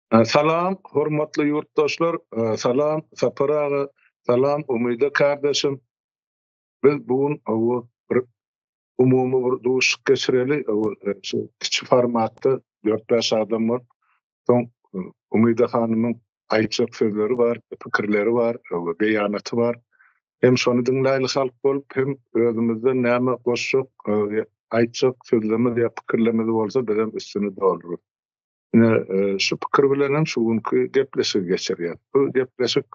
Salam hormatly ýurtdaşlar, salam Sapar aga, salam Umyda kardeşim. Biz bu gün bir umumy bir duşuşyk geçireli, şu kiçi formatda 4-5 adam bolup, soň Umyda hanymyň aýtjak sözleri bar, pikirleri bar, beýanaty bar. Hem şony diňläýli halk bolup, hem özümizden näme goşjak, aýtjak sözlerimiz ýa pikirlerimiz bolsa bizem üstüni doldurarys. Ine, şu pikir bilen hem şu günki gepleşigi geçirýäs. Bu gepleşik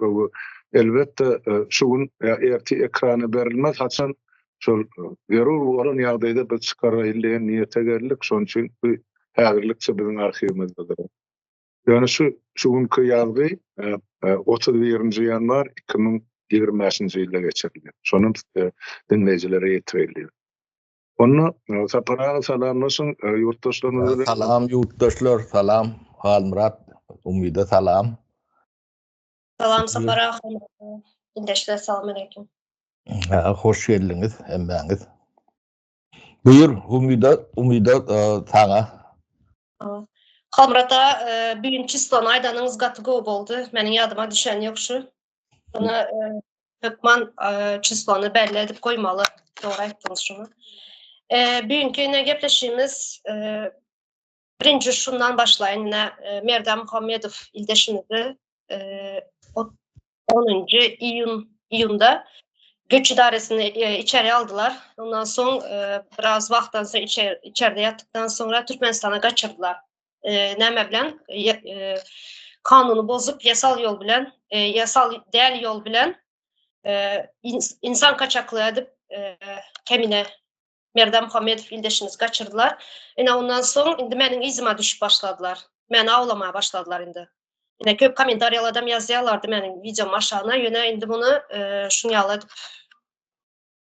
elbetde şu gün ýa ertir ekrana berilmez, haçan şol zerur bolan ýagdaýda biz çykaraýyl diýen niýete geldik. Şonuň üçin bu häzirlikçe biziň arhiwimizde durar. Ýöne şu şu günki ýazgy 31-nji ýanwar 2025-nji ýylda geçirildi. Şonam diňleýjilere ýetirildi. Onda Sapar aga salamlaşyň ýurtdaşlarymyz bilen. Salam ýurtdaşlar, salam Halmyrat, Umyda salam. Salam Sapar aga, ildeşler salam aleýkum. Ha, hoş geldiňiz hemmäňiz. Buyur Umyda, Umyda saňa. Halmyrat aga, bu gün çislony aýdanyňyz gaty gowy boldy. Meniň ýadyma düşen ýok şu. Şony hökman çislony belli edip goýmaly. Dogry aýtdyňyz şuny. Bugünkü ine gepleşigimiz birinji şundan başlaýyn ine Merdan Muhammedow ildeşimizi 10-njy iýun iýunda göç idaresine içeri aldylar. Ondan soň biraz wagtdan soň içerde ýatdykdan soňra Türkmenistana gaçyrdylar. Näme bilen? Kanuny bozup ýasal ýol bilen, ýasal däl ýol bilen insan kaçaklygy edip kemine Merdan Muhammedow ildeşimizi gaçyrdylar. Ine ondan soň indi meniň yzyma düşüp başladylar. Meni awlamaga başladylar indi. Ine köp kommentariýalardam ýazýarlardy meniň wideom aşagyna, ýöne indi muny şuň ýaly edip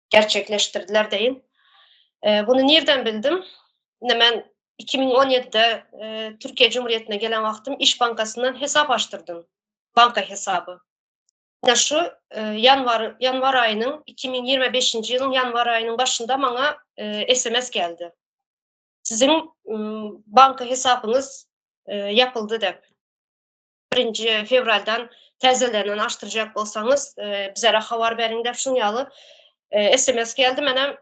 gerçekleşdirdiler deýin. Buny nirden bildim? Ine men 2017-de Türkiýe Cumhuriyetine gelen wagtym Iş bankasyndan hesap açdyrdym. Banka hesaby. Ine şu ýanwar ýanwar aýynyň 2025-nji ýylyň ýanwar aýynyň başynda maňa SMS geldi. Siziň banka hesabyňyz ýapyldy dep. Birinji fewraldan täzelerinden açdyrjak bolsaňyz, bizlere habar beriň dep şuň ýaly SMS geldi. Menem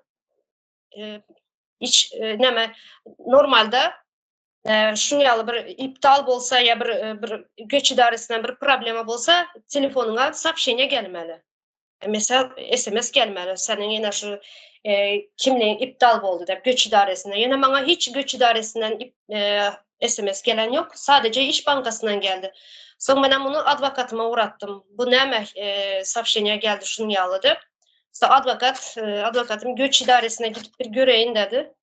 hiç näme normalda şuň ýaly bir iptal bolsa ýa bir bir göç idaresinden bir problema bolsa telefonyňa soobşeniýe gelmeli. Mesela SMS gelmeli. Seniň ýene şu kimligiň iptal boldy diýip göç idaresinden. Ýöne maňa hiç göç idaresinden SMS gelen ýok. Sadece iş bankasyndan geldi. Soň men muny adwokatyma ugratdym. Bu näme soobşeniýe geldi şunuň ýaly diýip. Soň adwokat adwokatym göç idaresine gidip bir göreýin dedi.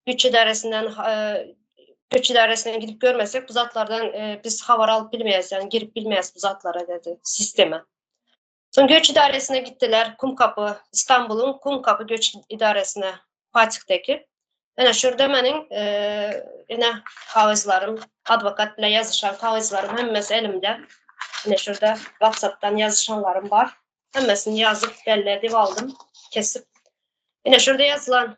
Göç idaresinden göç idaresine gidip görmesek bu zatlardan biz habar alyp bilmeýäs, ýagny girip bilmeýäs bu zatlara dedi, sistema. Soň göç idaresine gitdiler, Kumkapy, Istanbulyň Kumkapy göç idaresine, Fatih'deki. Ene şurada meniň ene kagyzlarym, adwokat bilen ýazyşan kagyzlarym hemmesi elimde. Ene şurada WhatsApp'dan ýazyşanlarym bar. Hemmesini ýazyp, belli edip aldym, kesip. Ene şurada ýazylan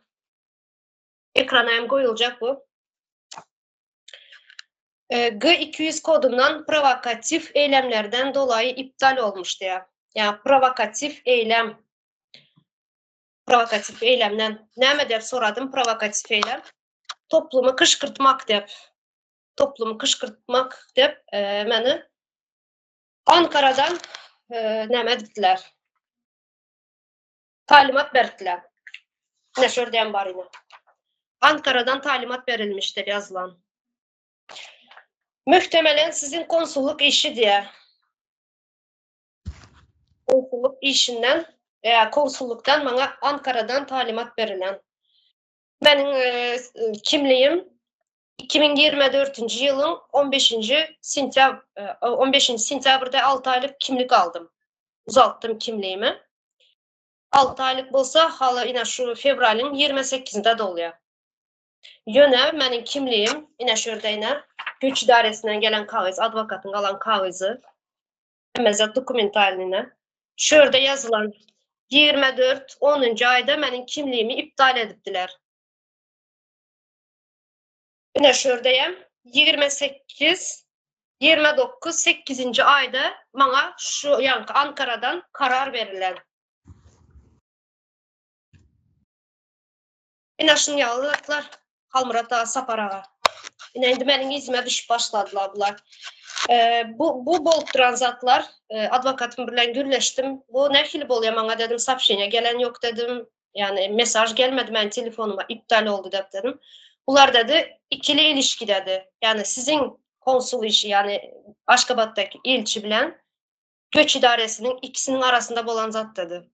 ekrana hem goýuljak bu. G200 kodundan prowokativ eylemlerden dolayı iptal olmuş diýär. Ýa prowokativ eýlem. Prowokativ eýlemden näme diýip soradym prowokativ eýlem. Toplumy kışkırtmak diýip. Toplumy kışkırtmak diýip e, meni Ankaradan e, näme edipdiler? Talimat beripdiler. Ine şurada hem bar ine. Ankaradan talimat berilmişdir ýazylan. Muhtemelen sizin konsullyk işi diýär. Konsullyk işinden ýa konsullykdan maňa Ankaradan talimat berilen. Meniň e, kimligim 2024-nji ýylyň 15-nji sentýabr 15-nji sentýabrda 6 aýlyk kimlik aldym. Uzaltdym kimligimi. 6 aýlyk bolsa, hala ine şu fewralyň 28-inde dolýar. Ýöne meniň kimligim ine şu ýerde ine güýç idaresinden gelen kagyz, adwokatyň alan kagyzy. Hemme zat dokumentalny ine. Şu ýerde ýazylan 24 10-njy aýda meniň kimligimi iptal edipdiler. Ine şu ýerde hem 28. 29 sekizinji aýda maňa şu ýaňky Ankaradan karar berilen. Ine şuň ýaly zatlar Halmyrat aga, Sapar aga. Ine indi meniň yzyma düşüp başladylar bular. Bu bu bolup duran zatlar adwokatym bilen gürleşdim. Bu nähili bolýar maňa dedim, soobşeniýa gelen ýok dedim. Ýagny mesaj gelmedi meniň telefonyma iptal oldy dep dedim. Bular dedi ikili ilişki dedi. Ýagny siziň konsul işi ýagny Aşgabatdaky ilçi bilen göç idaresiniň ikisiniň arasynda bolan zat dedi.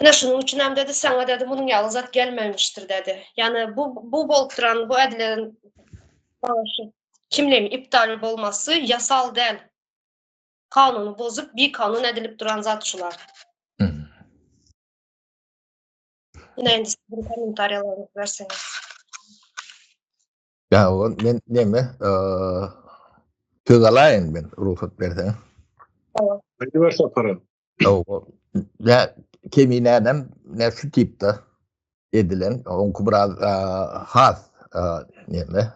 Ine şunuň üçin hem dedi saňa dedi munuň ýaly zat gelmemişdir dedi. Ýagny bu bu bolup duran bu edilen kimligiň iptal bolmasy ýasal däl. Kanuny bozup bikanun edilip duran zat şular. Ine indi siziň kommentariýalaryňyzy berseňiz. Ýa o men neme söz alaýyn men rugsat berseň. Aýdyber Sapar aga. Ýa keminänem ne şu tipde edilen, oňky biraz has neme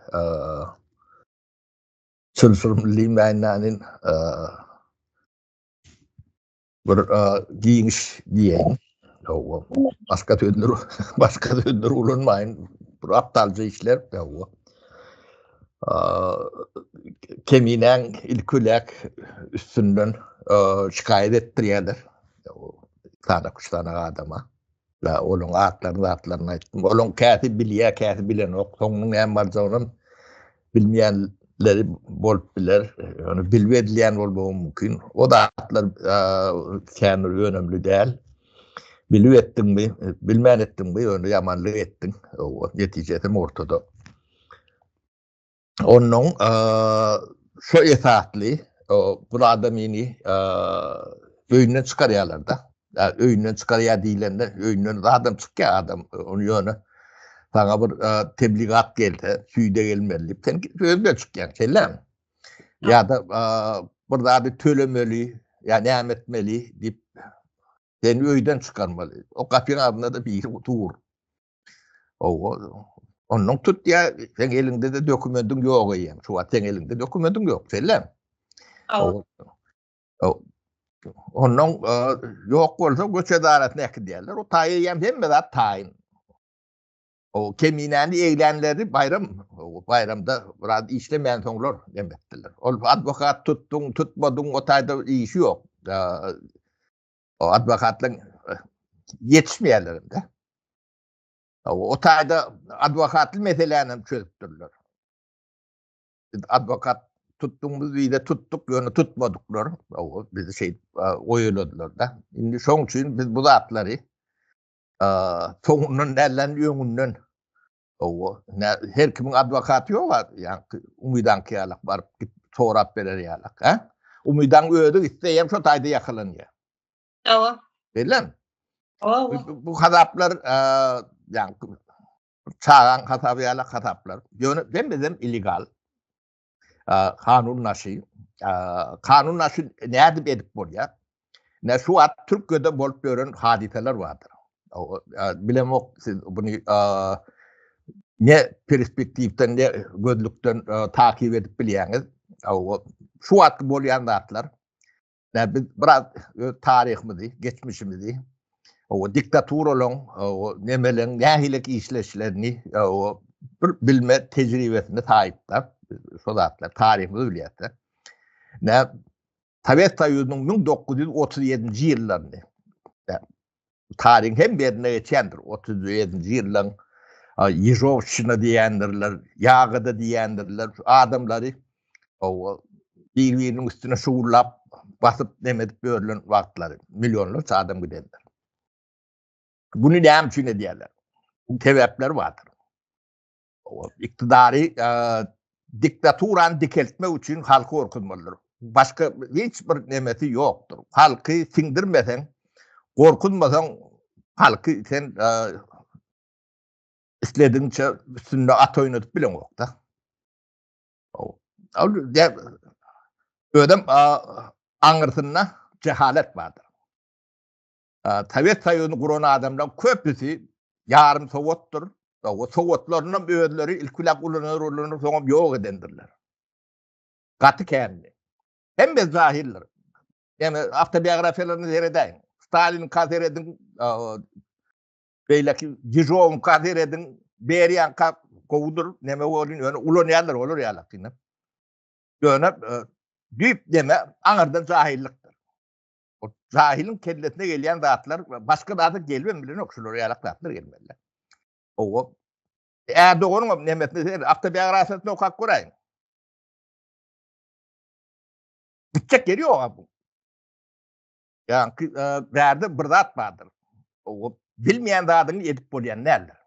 çylşyrymly diýmäýin bir giňiş diýeýin. Hawa. Başga sözler, başga sözler ulanmaýyn. Bir aptalja işler, hawa. Keminäň ilki biläk üstünden şikaýat etdirýärler. Sany üç sany adama. La olaň atlaryny zatlaryny aýtdym. Olaň käsi bilýär, käsi bilenok. Soňunyň näme barjagynam bilmeýänleri bolup biler. Ýöne bilip edilýän bolmagy mümkin. O zatlar kän bir önemli däl. Bilip etdiňmi, bilmän etdiňmi, ýöne ýamanlyk etdiň. Netijesem ortada. Onnoň şo esasly bu adamyny öýünden çykarýarlar-da. Öýünden çykarýar diýlende, öýünden adam çykýar adam, ony ýöne saňa bir tebligat gelse, süýde gelmeli diýip, sen özüňden çykýaň, şeýlemi? Ýa-da bir zady tölemeli, ýa näme etmeli diýip, seni öýden çykarmaly. O gapyň agzynda-da biri dur. Owa, ondan tut ýa seň eliňde-de dokumentiň ýok eýýäm. Şu wagt seň eliňde dokumentiň ýok, şeýlemi? Awa. Ondan ýok bolsa göç edarasyna äkidýärler. O taý eýýäm hemme zat taýyn. O keminäni eglänleri baýram, baýramda biraz işlemän soňlar dem etdiler. Ol adwokat tutduň, tutmadyň, o taýda işi ýok. O adwokatlaryň ýetişmeýärler hem-de. O taýda adwokatly meseläni hem çözüpdirler. Biz adwokat tutdugymyz bize tutduk, ýöne tutmadyklar. O bizi şeýdip oýaladylar-da. Indi şoň üçin biz bu zatlary soňundan dälden öňünden o her kimiň adwokaty ýok, ýa-ni Umydaňky ýalak baryp git sorap berer ýalak, ha? Umydaň özi gitse hem şo taýda ýakalanýar. Hawa. Bilen. Hawa. Bu hasaplar, ýa-ni çagaň hasaby ýalak hasaplar. Ýöne hemmesem illegal. Kanun naşy. Kanun naşy nädip edip bolýar? Ne şu wagt Türkiýede bolup ýören hadysalar bardyr. Bilemok siz buny ne perspektiwden ne gözlükden takyp edip bilýäňiz. Şu wagt bolýan zatlar Ýa biz biraz öz taryhymyzy, geçmişimizi, o diktaturalaryň, o nemeleň nähili işleşlerini, o bir bilme tejribesine sahipler. Şo zatlar taryhymyzy bilýärler. Nä Sowet Soýuzynyň 1937-nji ýyllaryny taryhyň hem ýerine geçýändir. 37-nji ýyllaryň Ýežowşina diýendirler, Ýagada diýendirler. Adamlary bir-biriniň üstüne şugullap, basyp, neme edip ýörlen wagtlary millionlarça adam gidendir. Buny näme üçin edýärler? Bu sebäpleri bardyr. Iktidary diktaturany dikeltmek üçin halky gorkuzmalydyr. Başga hiç bir nemesi ýokdur. Halky siňdirmeseň, gorkuzmasaň, halky sen isledigiňçe üstünde at oýnadyp bileňok-da. Özem aňyrsynda jehalet bardyr. Sowet Soýuzyny guran adamlaryň köpüsi ýarym sowatdyr. O sowatlarynam özleri ilk bilen ulanar ulanar soňam ýok edendirler. Gaty kändi. Hemme jahildir. Ýani awtobiografiýalaryny seredäýiň. Staliniňka serediň, beýleki Ýežowyňka serediň, Beriýaňka gowudyr, neme bolýan, ýöne ulanýarlar olar ýalakyny. Ýöne e, düýp neme aňyrdan jahillykdyr. O jahiliň kellesine gelýän zatlar başga zada gelibem bilenok, şular ýalak zatlar gelmeli. Owa. Erdoganyň nemesini ser, awtobiografiýasyny okap göräýiň. Gitjek ýeri ýok bu. Ýa-ki e, bärde bir zat bardyr. O bilmeýän zadyňy edip bolýan däldir.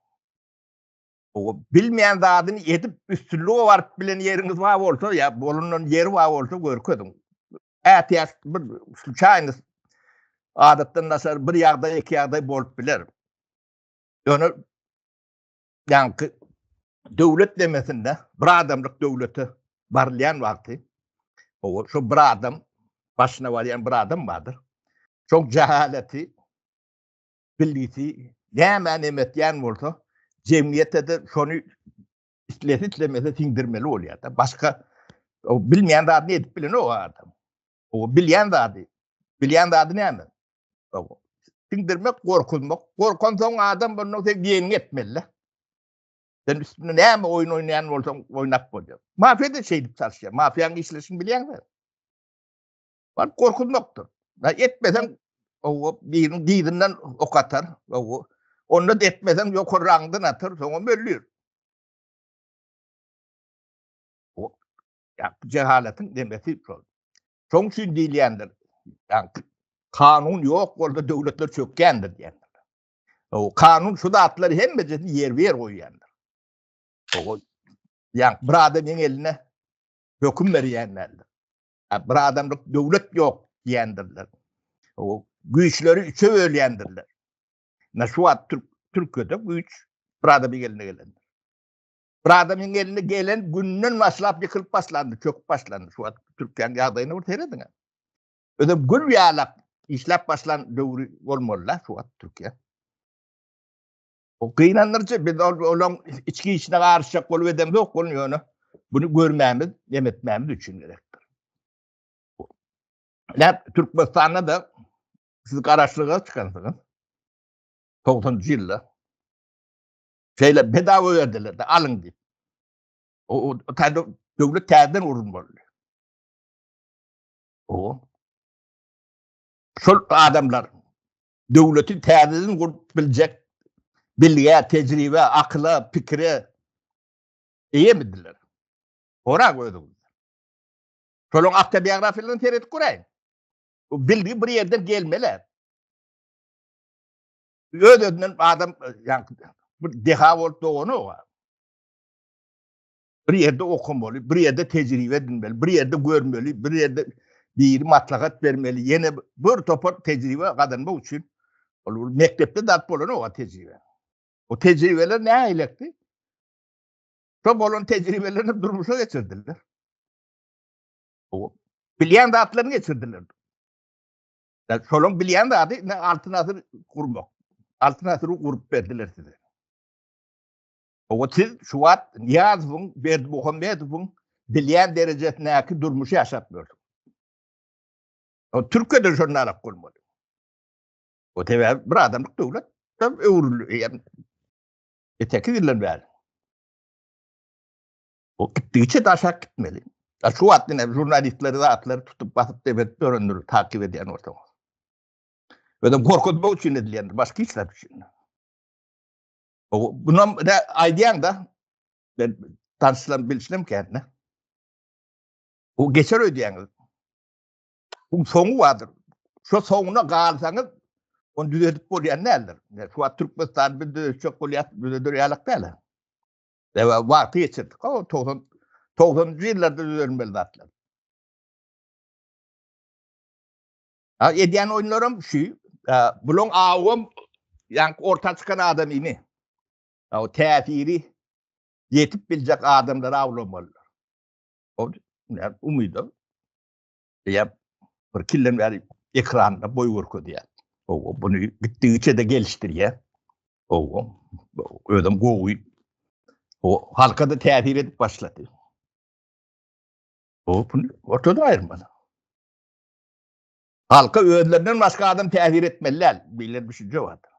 O bilmeýän zadyny edip üstünlige baryp bilen ýeriňiz bar bolsa, ýa bolundan ýeri bar bolsa görkeziň. Ätiýaç bir sluçaýny adatdan daşary bir ýagdaý, iki ýagdaý bolup biler. Ýöne ýaňky döwlet demesinde bir adamlyk döwlete barylýan wagty o şu bir adam başyna barýan bir adam bardyr. Şoň jehaleti bilgisi näme näme etýän bolsa jemgyýete de şony islese islemese siňdirmeli bolýar-da. Başga o bilmeýän zadyny edip bilenok o adam. O bilýän zady. Bilýän zady näme? Siňdirmek, gorkuzmak. Gorkansoň adam bundan sen diýeniňi etmeli. Sen üstünde näme oýun oýnaýan bolsaň oýnap bolýar. Mafiýa da şeýdip çalyşýar. Mafiýanyň işleşini bilýäňmi? Bar gorkuzmakdyr. Da etmeseň o biriniň dyzyndan ok atar. O onda da etmeseň ýokary raňdan atar, soňam öldür. O ya cehaletiň demesi şol. Şoň üçin diýilýändir. Ýa kanun ýok bolsa döwletler çökýändir diýendir. O kanun şu zatlary hemmesini ýerbe-ýer goýýandyr. O ýa bir adamyň eline höküm berýän däldir. Bir adamlyk döwlet ýok diýendirler. O güýçleri üçe bölýändirler. Na şu wagt Türk Türkiýede güýç bir adamyň eline gelendir. Bir adamyň eline gelen günden başlap ýykylyp başlandy, çöküp başlandy. Şu wagt Türkiýäniň ýagdaýyna bir serediň. Özem gül ýalak işläp başlan döwri bolmaly-da şu wagt Türkiýe. O gynandyryjy biz ol olaň içki işine garyşjak bolup edemzok ol ýöne bunu görmämiz, dem etmämiz üçin gerekdir. Näp Türkmenistanda da siz garaşlyga çykansyňyz. 90-njy ýylda. Şeýle bedava berdiler de alyň diýip. O, o taýda döwlet täzeden gurulmaly. O. Şol adamlar döwleti täzeden gurup biljek bilgä, tejribe, akyla, pikire eýemidiler. Sorag özüňiz. Şolaryň awtobiografiýalaryny seredip göräýiň. Bu bilgi bir ýerden gelmeli. Öz-özünden adam ýa bir deha bolup doganok. Bir ýerde okamaly, bir ýerde tejribe edinmeli, bir ýerde görmeli, bir ýerde biri maslahat bermeli, ýene bir topar tejribe gazanmak üçin ol mekdepde zat bolanok tejribe. O tejribeler nähilekdi? Şo bolan tejribelerini durmuşa geçirdiler. O bilýän zatlaryny geçirdiler. Şolaň bilýän zady ne altyn asyr gurmak. Altyn asyry gurup berdiler size. Owa siz şu wagt Nyýazowyň, Berdimuhamedowyň bilýän derejesindäki durmuşy ýaşap ýörsüňiz. O Türkiýede şondarak bolmaly. O sebäbi bir adamlyk döwlet öwrüldi. Eýýäm 8 ýyldan bäri. O gitdigiçe daşak gitmeli. Ya şu wagt ine jurnalistleri zatlary tutup basyp debedip ýörendir takip edýän bolsaňyz. Özem gorkuzmak üçin edilýändir, başga hiç zat üçin. O bunam da aýdýaň da ben tanşylan bilşinim kendine. O geçer öýdýäňiz. Bu soňy bardyr. Şu soňuna galsaňyz onu düzedip bolýan däldir. Şu wagt Türkmenistan bir düzetjek bolýar, düzeder ýalak däl. Sebäbi wagty geçirdik. O 90 90-njy ýyllarda düzelmeli zatlar. Ha edýän oýunlaram şu, bulaň awam ýaňky orta çykan adam imi. O täsiri ýetip biljek adamlary awlamalylar. O ne umyda. Ýa bir kilden bäri ekranda boý görkezýär. O bunu gitdigiçe de gelişdirýär. Owa, özem gowy. O halka-da täsir edip başlady. O bunu ortada aýyrmaly. Halka özlerinden başga adam täsir etmeli däl. Beýle düşünje bardyr.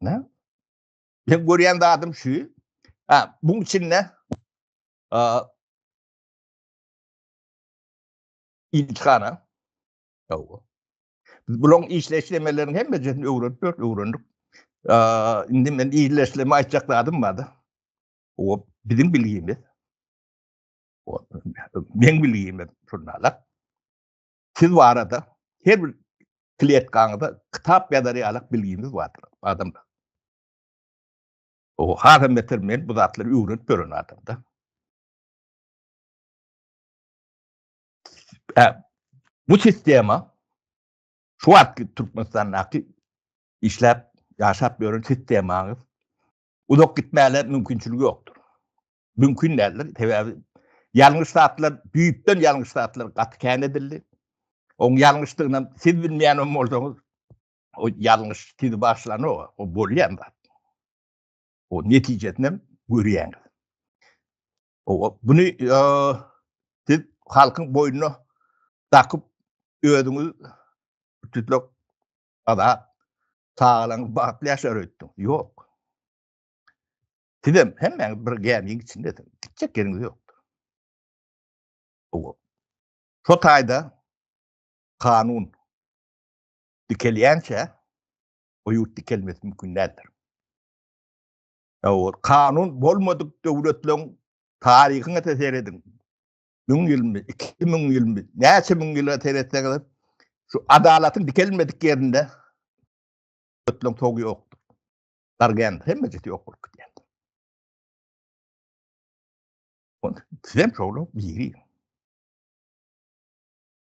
Ne? Men görýän zadym şu. Ha, buň içinde ilçihana. Ýok. Biz bulaň işleşlemeleriniň hemmejesini öwrenip ýörüs, öwrendik. Indi men işleşleme aýtjak zadym bardy. O biziň bilgimiz. O meň bilgimiz şundalar. Siz barada her bir kletkaňyza kitap ýazar ýaly bilgimiz bardyr adamlar. O hasam beter men bu zatlary öwrenip ýören adamda. Bu sistema şu wagtky Türkmenistandaky işläp ýaşap ýören sistemaňyz uzak gitmäge mümkinçiligi ýokdur. Mümkin däldir. Sebäbi ýalňyş zatlar, düýpden ýalňyş zatlar gaty kän edildi. Oň ýalňyşdygyny siz bilmeýän hem bolsaňyz, o ýalňyş sizi bagyşlanok, o bolýan zat. O netijesini hem görýäňiz. O buny siz halkyň boýnuna dakyp özüňiz bütünlek azat, çagalaryňyz bagtly ýaşar öýtdüňiz. Ýok. Sizem hemmäňiz bir gämiň içindesiňiz. Gitjek ýeriňiz ýokdur. O şo taýda kanun dikelýänçä o ýurt dikelmesi mümkin däldir. O kanun bolmadyk döwletleriň taryhyna serediň. Müň ýylmy, 2000 ýylmy, näçe müň ýyla seretseňiz, şu adalatyň dikelmedik ýerinde döwletleriň togy ýokdur. Dargän hemmejesi ýok bolup gidýär. Sizem şolar biri.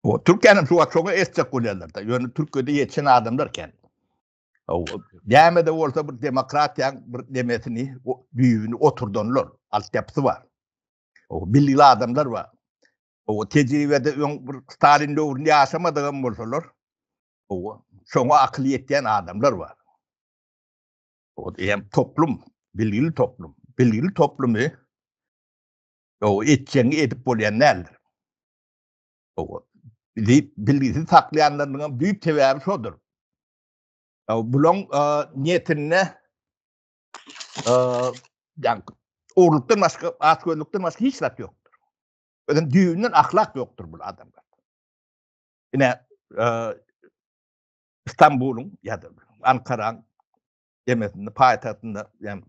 O Türkiýäniň şu wagt şoňa etjek bolýarlar-da. Ýöne Türkiýede ýetişen adamlar kän. Näme-de bolsa bir demokratiýaň bir nemesini, düýbüni oturdanlar, altyapysy bar. O bilgili adamlar bar. O tejribede öň bir Stalin döwründe ýaşamadygam bolsalar, o şoňa akyl ýetýän adamlar bar. O hem toplum, bilgili toplum. Bilgili toplumy o etjeňi edip bolýan däldir. O bilgisiz saklaýanlarynyň hem düýp sebäbi şodur. Bulaň niýetinde ýa ogurlykdan başga, açgözlükden başga hiç zat ýokdur. Özem düýbünden ahlak ýokdur bu adamda. Ine, Istanbulyň ýa-da Ankaraň demesinde, paýtagtynda, ýa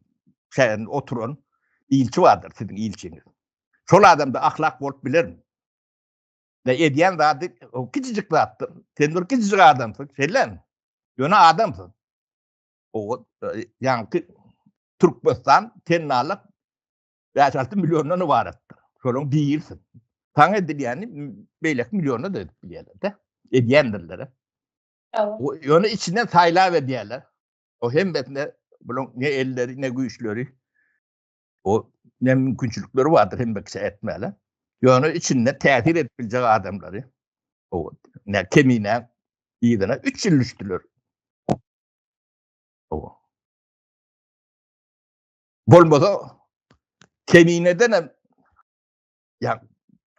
şäherinde oturan ilçi bardyr, siziň ilçiňiz. Şol adamda ahlak bolup bilermi? Ne edýän zady o kiçijik zatdyr. Sen bir kiçijik adamsyň, şeýlemi? Ýöne adamsyň. O ýaňky Türkmenistan tennalyk 5-6 milliondan ybaratdyr. Şolaryň birisiň. Saňa edilýäni beýleki milliona da edip bilýärler-de. Edýändirler. Ýöne içinden saýlap edýärler. O hemmesine bularyň ne elleri, ne güýçleri, o ne mümkinçilikleri bardyr hemme kişä etmäle. Ýöne içinde täsir edip biljek adamlary o ne kemine yzyna 3 ýyl düşdüler. O. Bolmasa kemineden hem ýa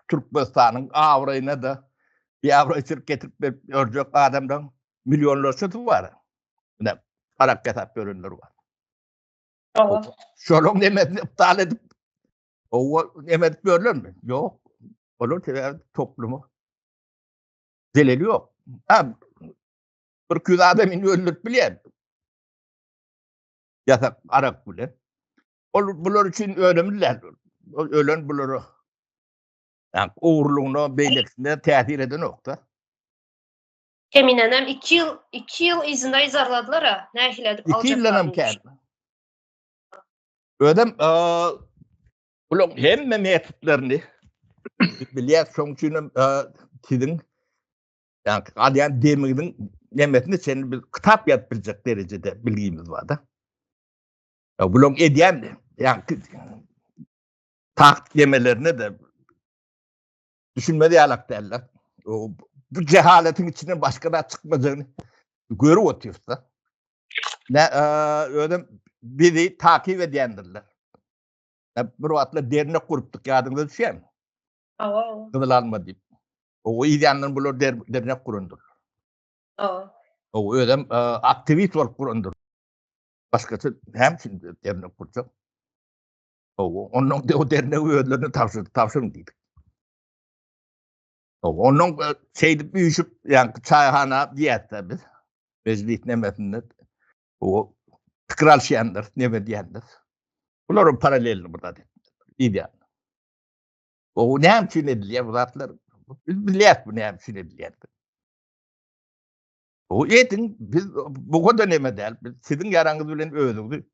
Türkmenistanyň abraýyna da bir abraýçylyk getirip berip ýörjek adamlaryň millionlarçasy bar. Ine, arak ýasap ýörenler bar. Şolaryň nemesini iptal edip, owa neme edip ýörlermi? Ýok. Olar sebäbi topluma zeleli ýok. Ha, bir küz adam indi öldürip bilýär. Ýasak arak bilen. Ol bular üçin önemli däl. Ol ölen bulara ýa ogurlygyna, beýlekisine täsir edenok-da. Keminenem 2 ýyl, 2 ýyl yzynda yzarladylar-a, nähili edip 2 ýyldanam kän. Özem bularyň hemme metodlaryny bilýär, şonuň üçin hem siziň ýa alýan demiňiziň nemesine çenli biz kitap ýazyp biljek derejede bilgimiz bar-da. Bularyň edýän ýa taktik demelerine de düşünmez ýalak däller. Bu cehaletiň içinden başga zat çykmajagyny. Görüp otyrys-da. Ne, özem bizi takyp edýändirler. Bir wagtlar dernek gurupdyk, ýadyňyza düşýärmi? Hawa, hawa. Gyzyl alma diýip. O yz ýanyndan bular der, dernek gurandyrlar. Hawa. O özem aktiwist bolup gurandyr. Başgaça näme üçin dernek gurjak? Hawa, ondan o dernegi özlerine tabşyrdyk, tabşyryň diýdik. Hawa, ondan şeýdip üýşüp, ýa çaýhana diýýäs-de biz. Mejlis nemesinde o pikir alşýandyr, neme diýendir. Bular paralelni bir zat diýýär. O näme üçin edilýär bu zatlar? Biz bilýäris bu näme üçin edilýär. O ediň, biz bu kadar neme däl. Biz siziň ýaraňyz bilen özüňizi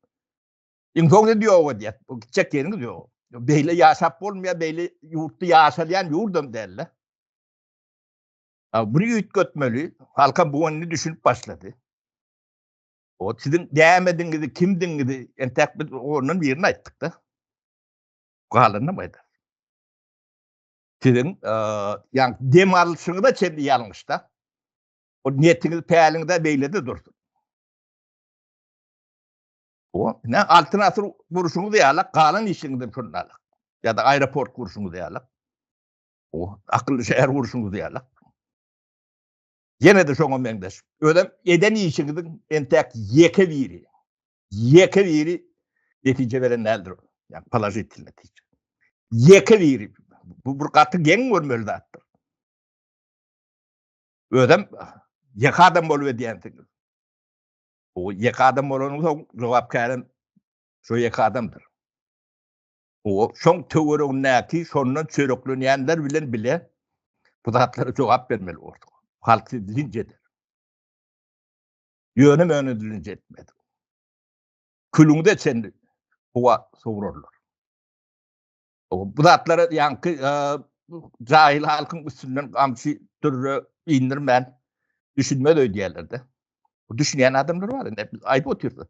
iň soňunda ýok edýär. Bu gitjek ýeriňiz ýok. Beýle ýaşap bolmaýar, beýle ýurtda ýaşalýan ýurdam däl-de. Bunu üýtgetmeli. Halkam bu indi düşünip başlady. O siziň nämediňizi, kimdiňizi entäk biz ondan birini aýtdyk-da. Galanyny aýdar. Siziň ýa dem alşyňyza çenli ýalňyşda. O niýetiňiz, päliňiz-de beýle-de dursun. O, ne altyn asyr gurşuňyz ýaly, galan işiňizem şonda alak. Ýa-da aeroport gurşuňyz ýaly. O, akylly şäher gurşuňyz ýaly. Ýene-de şoňa meňzeş. Özem eden işiňiziň entäk ýeke biri, ýeke biri netije beren däldir. Ýa položitel netije. Ýeke biri. Bu bir gaty geň görmeli zatdyr. Özem ýeke adam bolup edýänsiňiz. O ýeke adam bolanyň soň jogapkärem şo ýeke adamdyr. O şoň töweregindäki şondan çöreklenýänler bilen bile bu zatlara jogap bermeli borsuň. Halk sizi linç eder. Ýöne möne linç etmez. Külüňde çenli howa sowurarlar. Bu zatlara ýaňky jahil halkyň üstünden gamçy dürre indirmän düşünmez öýdýärler-de. Düşünýän adamlar bar indi aýdyp otyrys.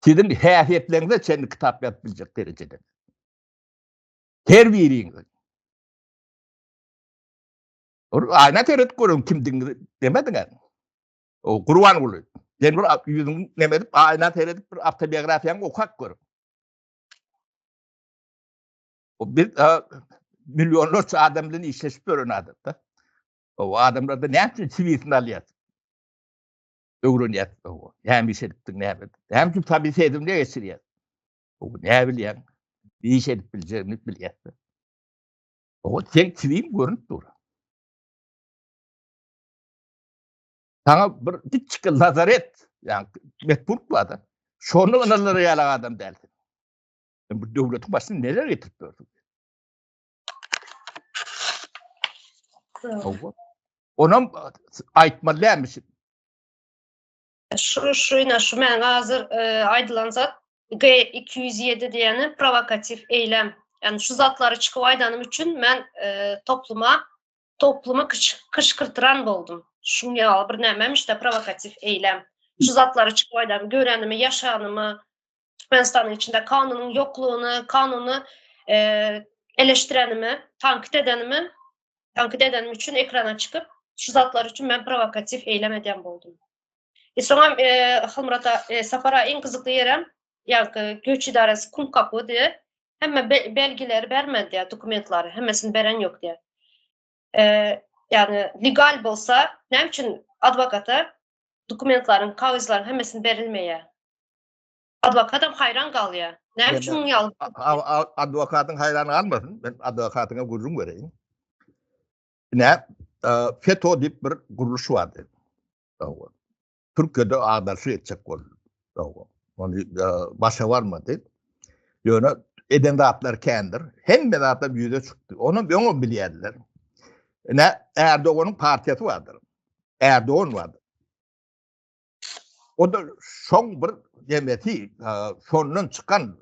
Siziň häsiýetleriňize çenli kitap ýazyp biljek derejede. Her biriňiz. Ol aýna seredip görüň kimdigiňizi demediňä. O Gurbanguly. Sen bir ýüzüňi neme edip aýna seredip bir awtobiografiýaňy okap gör. O bir milyonlarça adam bilen işleşip ýören adam-da. O adamlarda näme üçin siwisini alýar? Öwrenýär. Näme iş edipdiň, näme? Näme üçin tabi sedimde geçirýär? O näme bilýän? Iş edip biljegini bilýär. O sen siwim görünip dur. Sana bir kiçik lazaret, yani metburt barda. Şonu ynanlar ýaly adam dälsin. Sen bu döwletiň başyna neler getirip gördün? Onam aýtmaly dälmiş. Şu şu ine şu men hazır e, aýdylan zat G207 diýeni provokatiw eýlem. Yani şu zatlary çykyp aýdanym üçin men e, topluma toplumy kyşkyrtyran boldum. Şuň ýaly bir nämemiş-de provokatiw eýlem. Şu zatlary çykyp aýdam, görenimi, ýaşanymy, Türkmenistanyň içinde kanunyň ýoklugyny, kanuny e, eleştirenimi, tankyt edenimi, tankyt edenim üçin ekrana çykyp, şu zatlar üçin men provokatiw eýlem edýän boldum. E soňam e, Halmurata e, Sapara iň gyzykly ýerem, ýa göç idaresi kum kapy diýe, hemme be, belgileri bermedi diýe, dokumentlary, hemmesini beren ýok diýe. E, ýagny legal bolsa, näme üçin adwokata dokumentlaryň, kagyzlaryň hemmesini berilmeýär? Adwokatam haýran galýar. Näme üçin muň ýaly? Adwokatyň haýran galmasyn. Men adwokatyňa gürrüň bereýin. Ine, e, FETÖ diýip bir gurluş bardy. Türkiýede agdaryşyk etjek boldy. Ony e, başa barmady. Ýöne eden zatlar kändir. Hemme zatlar ýüze çykdy. Onu öňem bilýärdiler. Ine, Erdoganyň partiýasy bardyr. Erdogan bardyr. O da şoň bir demesi, şondan çykan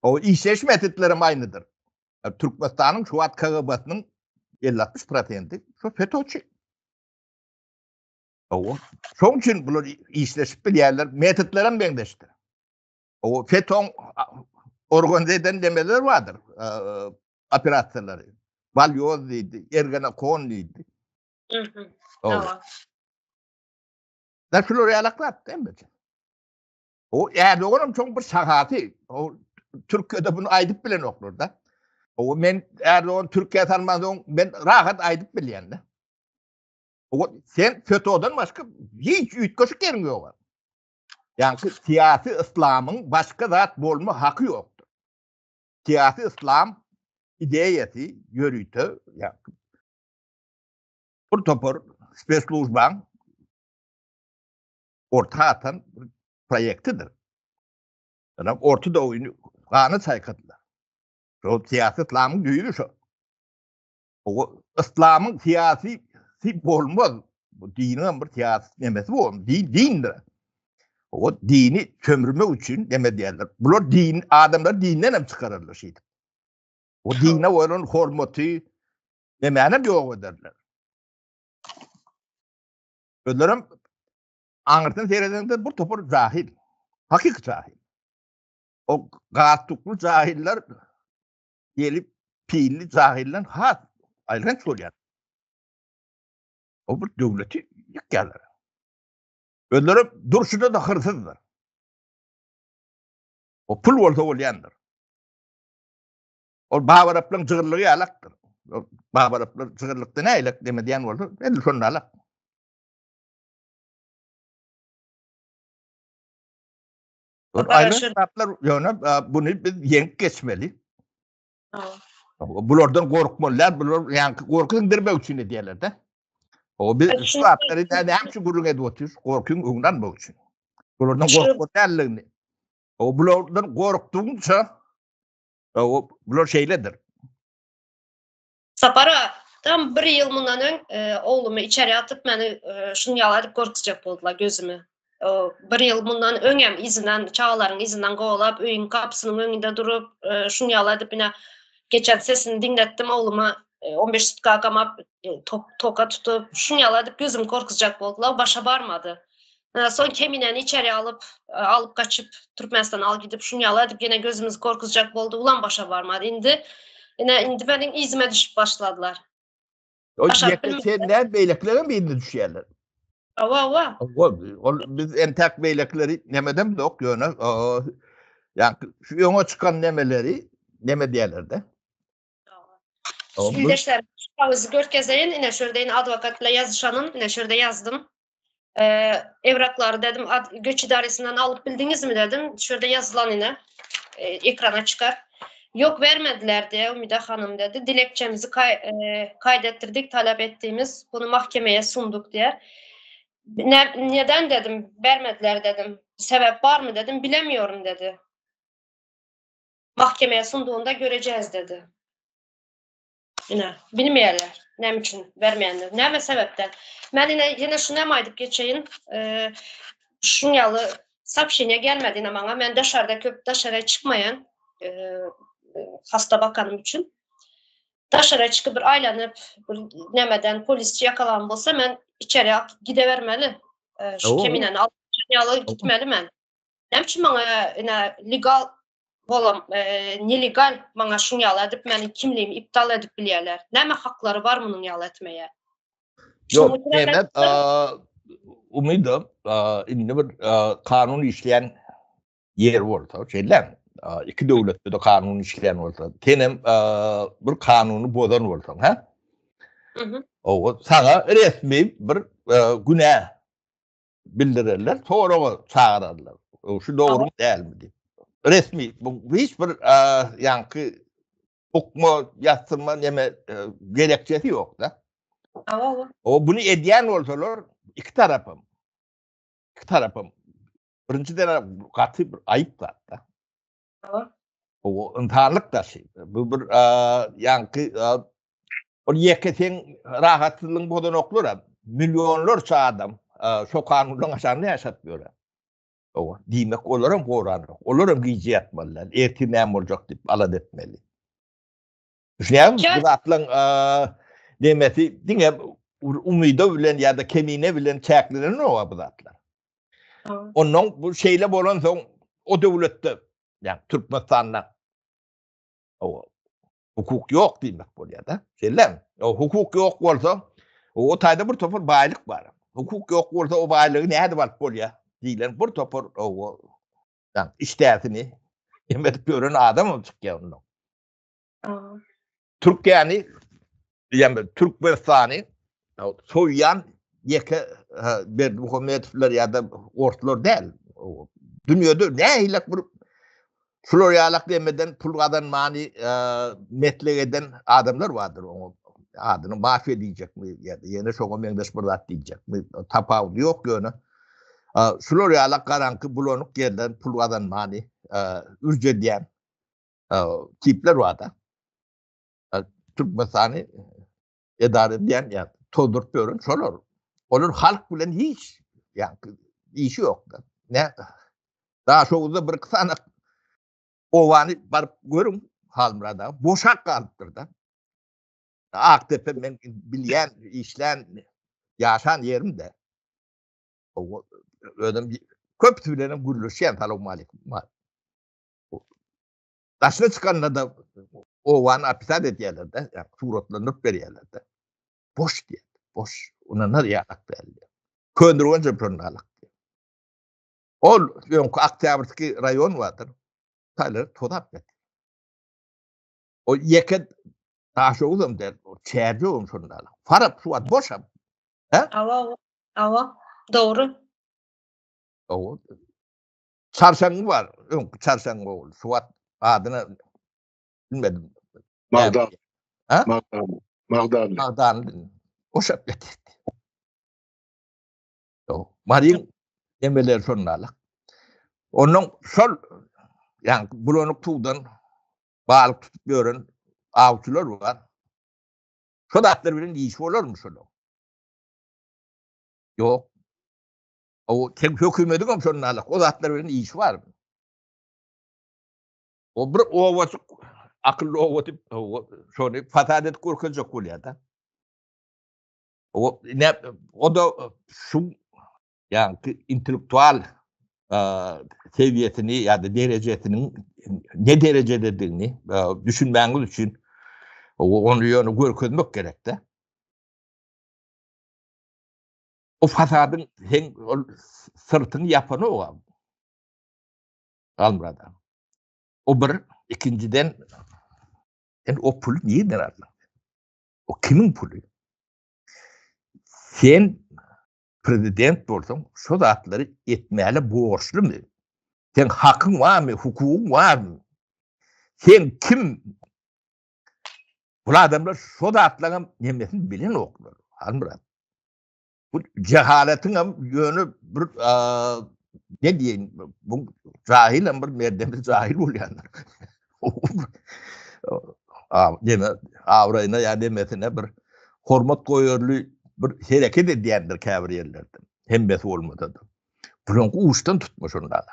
o işleýiş metodlarym aýnydyr. Türkmenistanyň şu wagt KGB-siniň 50-60 prosenti şu FETÖ-çi. O, şoň üçin bular işleşip bilýärler, metodlaram meňzeşdir. O FETÖ-niň organize eden demeler bardyr, operasiýalary. Balýoz diýdi, Ergenekon diýdi. Hawa. Da şular ýalak zat hemmesi. O Erdoganam çoň bir şahasy. O Türkiýede bunu aýdyp bilenoklar da. O men Erdogan Türkiýä salman soň men rahat aýdyp bilýän de. O sen FETÖ'den başga hiç üýtgeşik ýeriň ýok. Ýagny syýasy yslamyň başga zat bolma haky ýokdur. Syýasy yslam ideýasy ýörite ýagny bir topar speslužbaň orta atan bir proýektidir. Ýöne Orta Doğuny gana çaýkadylar. Şo syýasy yslamyň düýbi şo. O yslamyň syýasy si bolmaz. Bu diniň hem bir syýasy nemesi bu. Din dindir. O dini sömürmek üçin neme diýerler. Bular din adamlar dinden hem çykararlar şeýdip. O dine bolan hormaty nemänem ýok ederler. Özlerem aňyrdan seredende bir topar jahil. Hakyky jahil. O galstukly jahiller gelip pilli jahilden has aýylganç bolýar. O bir döwleti ýykýarlar. Özleri durşuna da hyrsyzdyr. O pul bolsa bolýandyr. Ol babaraplaryň jygyrlygy ýalakdyr. Babaraplar jygyrlykda näýlek deme diýen bolsa, edil şonda alak. Aýry ýöne buny biz ýeňip geçmeli. Bulardan gorkmaly däl, bular ýaňky gorky siňdirmek üçin edýärler-de. O biz şu zatlary näme üçin gürrüň edip otyrys? Gorkyň öňüni almak üçin. Bulardan gorkmaly däldigini. O bulardan gorkdugyňça o bular şeýledir. Sapar aga, tam bir ýyl mundan öň oglumy içeri atyp meni şuny ýaly edip gorkuzjak boldular gözümi. Bir ýyl mundan öňem yzyndan çagalaryň yzyndan kowalap öýüň gapysynyň öňünde durup şuny ýaly edip ine geçen sesini diňletdim ogluma 15 sutka gamap toka tutup şuny ýaly edip gözümi gorkuzjak boldular başa barmady. Soň Keminäni içeri alyp alyp gaçyp Türkmenistana alyp gidip şuny ýaly edip ýene gözümizi gorkuzjak boldy ulam başa barmady. Indi ine indi meniň yzyma düşüp başladylar. O ýeke sen däl beýlekilerem yzyna düşýärler. Hawa hawa. Ol biz entäk beýlekileri nemedem ýok ýöne ýa şu öňe çykan nemeleri neme diýerler-de. Ildeşler, şu görkezeýin, ine şu ýerde adwokat bilen ýazyşanyn, ine şu ýerde ýazdym. Evraklary dedim, göç idaresinden alyp bildiňizmi dedim. Şu ýerde ýazylan ine, ekrana çykar. Ýok bermediler diýe Umida hanym dedi. Dilekçemizi kaýdetdirdik, talap etdiğimiz, bunu mahkemeye sunduk diýe. Neden dedim, bermediler dedim. Sebep barmy dedim, bilemiyorum dedi. Mahkemeye sunduğunda göreceğiz dedi. Ine, bilmeýärler. Näme üçin bermeýänler? Näme sebäpden? Men ine ýene şuny hem aýdyp geçeýin. Şuň ýaly soobşeniýe gelmedi ine maňa. Men daşarda köp daşara çykmaýan hasta bakanym üçin. Daşara çykyp bir aýlanyp, bir nämeden polisçi ýakalan bolsa men içeri gidebermeli. Şu kemineni alyp ýaly gitmeli men. Näme üçin maňa ine legal bolam nelegal maňa şuň ýaly edip meniň kimligimi iptal edip bilýärler. Näme haklary bar munuň ýaly etmeye? Ýok, Mehmet, umydym, indi bir kanun işleýän ýer bolsa, şeýle, iki döwletde de kanun işleýän bolsa, senem bir kanuny bozan bolsaň, hä? Mhm. Owa, saňa resmi bir günä bildirerler, soraga çagyrarlar. Şu dogrumy dälmi diýip. Resmi bu hiç bir ýaňky bukma, ýatyrma neme gerekçesi ýok-da. Hawa. O bunu edýän bolsalar iki tarapam. Iki tarapam. Birinjiden gaty bir aýyp zat-da. Hawa. O ynsanlyk daşy. Bu bir ýaňky ol ýeke seň rahatsyzlygyň bozanoklar millionlarça adam şo kanunlaryň aşagynda ýaşap ýör. Owa, diýmek olaram goranok. Olaram gije ýatmalylar. Ertir näme boljak diýip alada etmeli. Düşünýäňmi? Bu zatlaryň demesi diňe umyda bilen ýa-da kemine bilen çäklenenok bu zatlar. Ondan bu şeýle bolansoň o döwletde, ýa Türkmenistanda o hukuk ýok diýmek bolýar-da. Şeýlemi? O hukuk ýok bolsa, O taýda bir topar baýlyk bar. Hukuk ýok bolsa o baýlygy nädip alyp bolýar diýlen bir topar o işdäsini hem edip ýören adam hem çykýar ondan. Türkiýäni ýa Türkmenistany soýýan ýeke Berdimuhamedowlar ýa-da orslar däl. Dünýede nähili bir şular ýalak demeden pul gazanmany meslek eden adamlar bardyr oňa adyny mafiýa diýjekmi ýa-da ýene şoňa meňzeş bir zat diýjekmi tapawudy ýok ýöne şular ýalak garaňky bulanyk ýerden pul gazanmany ürç edýän tipler barda. Türkmenistany edara edýän ýa tozduryp ýören şolar. Olar halk bilen hiç ýa işi ýok. Ne Daşoguzda bir iki sany obany baryp görüň Halmyrat aga boşap galypdyr da. Akdepe men bilýän, işlän, ýaşan ýerim de. Özüm köpüsi bilen hem gürleşýän, salowmaleýkim. Daşyna çykanda-da obany opisat edýärler-de, ýa suratlandyryp berýärler-de. Boş diýýär, boş. Unanar ýalak däl diýýär. Köndürgenç hem şonda alak diýýär. Ol öňki Oktýabrskiý raýon bardyr. Taýlary tozap ýatyr. O ýeke Daşoguzam däl, o Çärjewem şonda alak. Farap şu wagt boşam. Hä? Awa, awa, dogry. Awa. Çarşaňňy bar, öňki çarşaňňy ogul. Şu wagt adyny bilmedim. Magdan. Ha? Magdanly. Magdanly. Magdanly. Boşap getirdi. Ýok. Maryň emeleri şondalyk. Ondan şol ýa bulanyk suwdan balyk tutup ýören awçylar bar. Şo zatlar bilen iş bolarmy şonuň? Ýok. O tek hökümetiň hem şonda alak. O zatlar bilen işi bar. O bir owaçyk akylly owa diýip şony fasad edip görkezjek bolýar-da. O ne o da şu ýa-ni intellektual sewiýesini ýa-da derejesiniň ne derejededigini düşünmäňiz üçin ony ýöne görkezmek gerek-de. O fasadyň sen ol syrtyňy ýapanok a. Halmyrat aga. O bir, ikinjiden sen o puly nirden aldyň? O kimiň puly? Sen prezident bolsaň, şo zatlary etmäli borçlumy? Sen hakyň barmy, hukugyň barmy? Sen kim? Bu adamlar şo zatlaryň nemesini bilenoklar. Halmyrat. Bu cehaletiň hem ýöne bir ne diýeýin, bu jahil hem bir merdemli jahil bolýandyr. Deme, abraýyna ýa demesine bir hormat goýarly bir hereket edýändir käbir ýerlerde. Hemmesi bolmasa-da. Bulaň uçdan tutma şonda.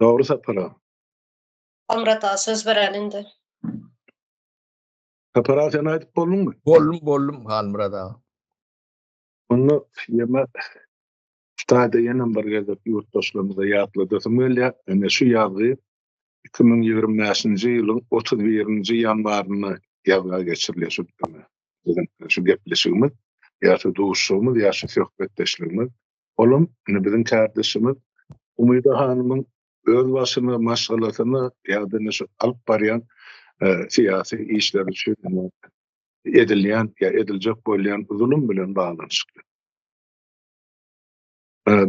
Dogry Sapar aga. Halmyrat aga söz beräli indi. Sapar aga sen aýdyp bolduňmy? Boldum, boldum Halmyrat aga. Onda ýene şu taýda ýene bir gezek ýurtdaşlarymyza ýatladasym gelýär. Ine şu ýazgy 2025-nji ýylyň 31-nji ýanwarynda ýazga geçirilýär şu biziň şu gepleşigimiz, ýa şu duşuşygymyz, ýa şu söhbetdeşligimiz. Olam ine biziň kärdeşimiz Umyda hanymyň öz başyna, maşgalasyna ýa-da ine şu alyp barýan syýasy işleri üçin edilýän ýa ediljek bolýan zulum bilen baglanyşykly.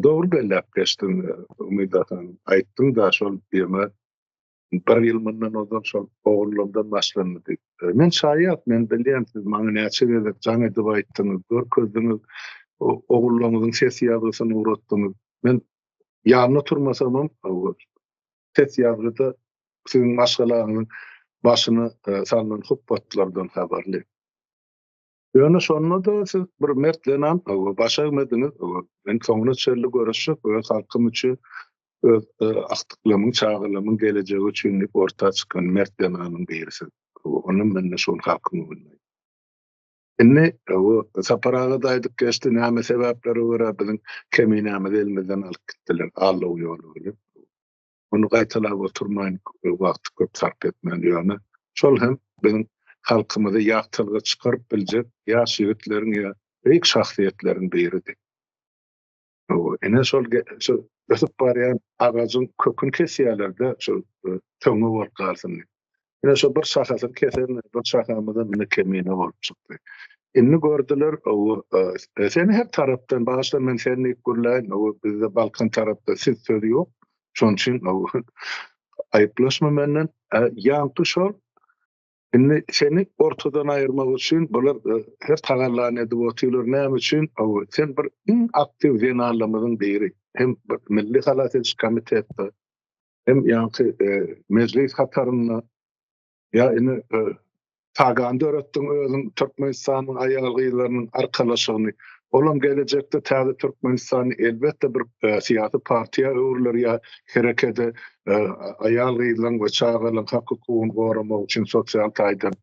Dogry belläp geçdiň Umyda hanym. Aýtdyň-da şol ýeme bir ýyl mundan ozal şol ogullardan başlandy diýip. Men şaýat, men bilýän siz maňa näçe gezek jaň edip aýtdyňyz, görkezdiňiz, ogullaryňyzyň ses ýazgysyny ugratdyňyz. Men ýanynda turmasamam, ses ýazgyda siziň maşgalaňyzyň başyna salnan hupbatlardan habarly. Ýöne şonda-da siz bir mert zenan, baş egmediňiz. Men soňuna çenli göreşjek öz halkym üçin, öz agtyklarymyň, çagalarymyň gelejegi üçin diýip orta çykan mert zenanyň birisiz. Onam men-de şol halkyň öňünde. Indi Sapar aga-da aýdyp geçdi, näme sebäplere görä biziň keminämizi elimizden alyp gitdiler, aldaw ýoly bilen. Ony gaýtalap oturmaýyn, wagty köp sarp etmän ýöne. Şol hem biziň halkymyzy ýagtylyga çykaryp biljek ýaş ýigitleriň ýa beýik şahsyýetleriň biridi. Ine şol şu ösüp barýan agajyň köküni kesýärler-de, şu töňňe bolup galsyn diýip. Ine şo bir şahasyny kesen, bir şahamyzam indi kemine bolup çykdy. Indi gördüler, o seni her tarapdan, bagyşla men sen diýip gürläýin, o bizde Balkan tarapda siz sözi ýok. Şonuň üçin aýyplaşma menden. Ýaňky şol indi seni ortadan aýyrmak üçin bular her tagallany edip otyrlar. Näme üçin? Sen bir iň aktiw zenanlarymyzyň biri. Hem bir Milli halas ediş komitetde, hem ýaňky mejlis hatarynda ýa indi Tagan döretdiň özüň Türkmenistanyň aýal-gyzlarynyň arkalaşygyny. Olam gelejekde täze Türkmenistany elbetde bir syýasy partiýa öwrüler ýa herekede aýal-gyzlaryň we çagalaryň hak-hukugyny goramak üçin sosial taýdan.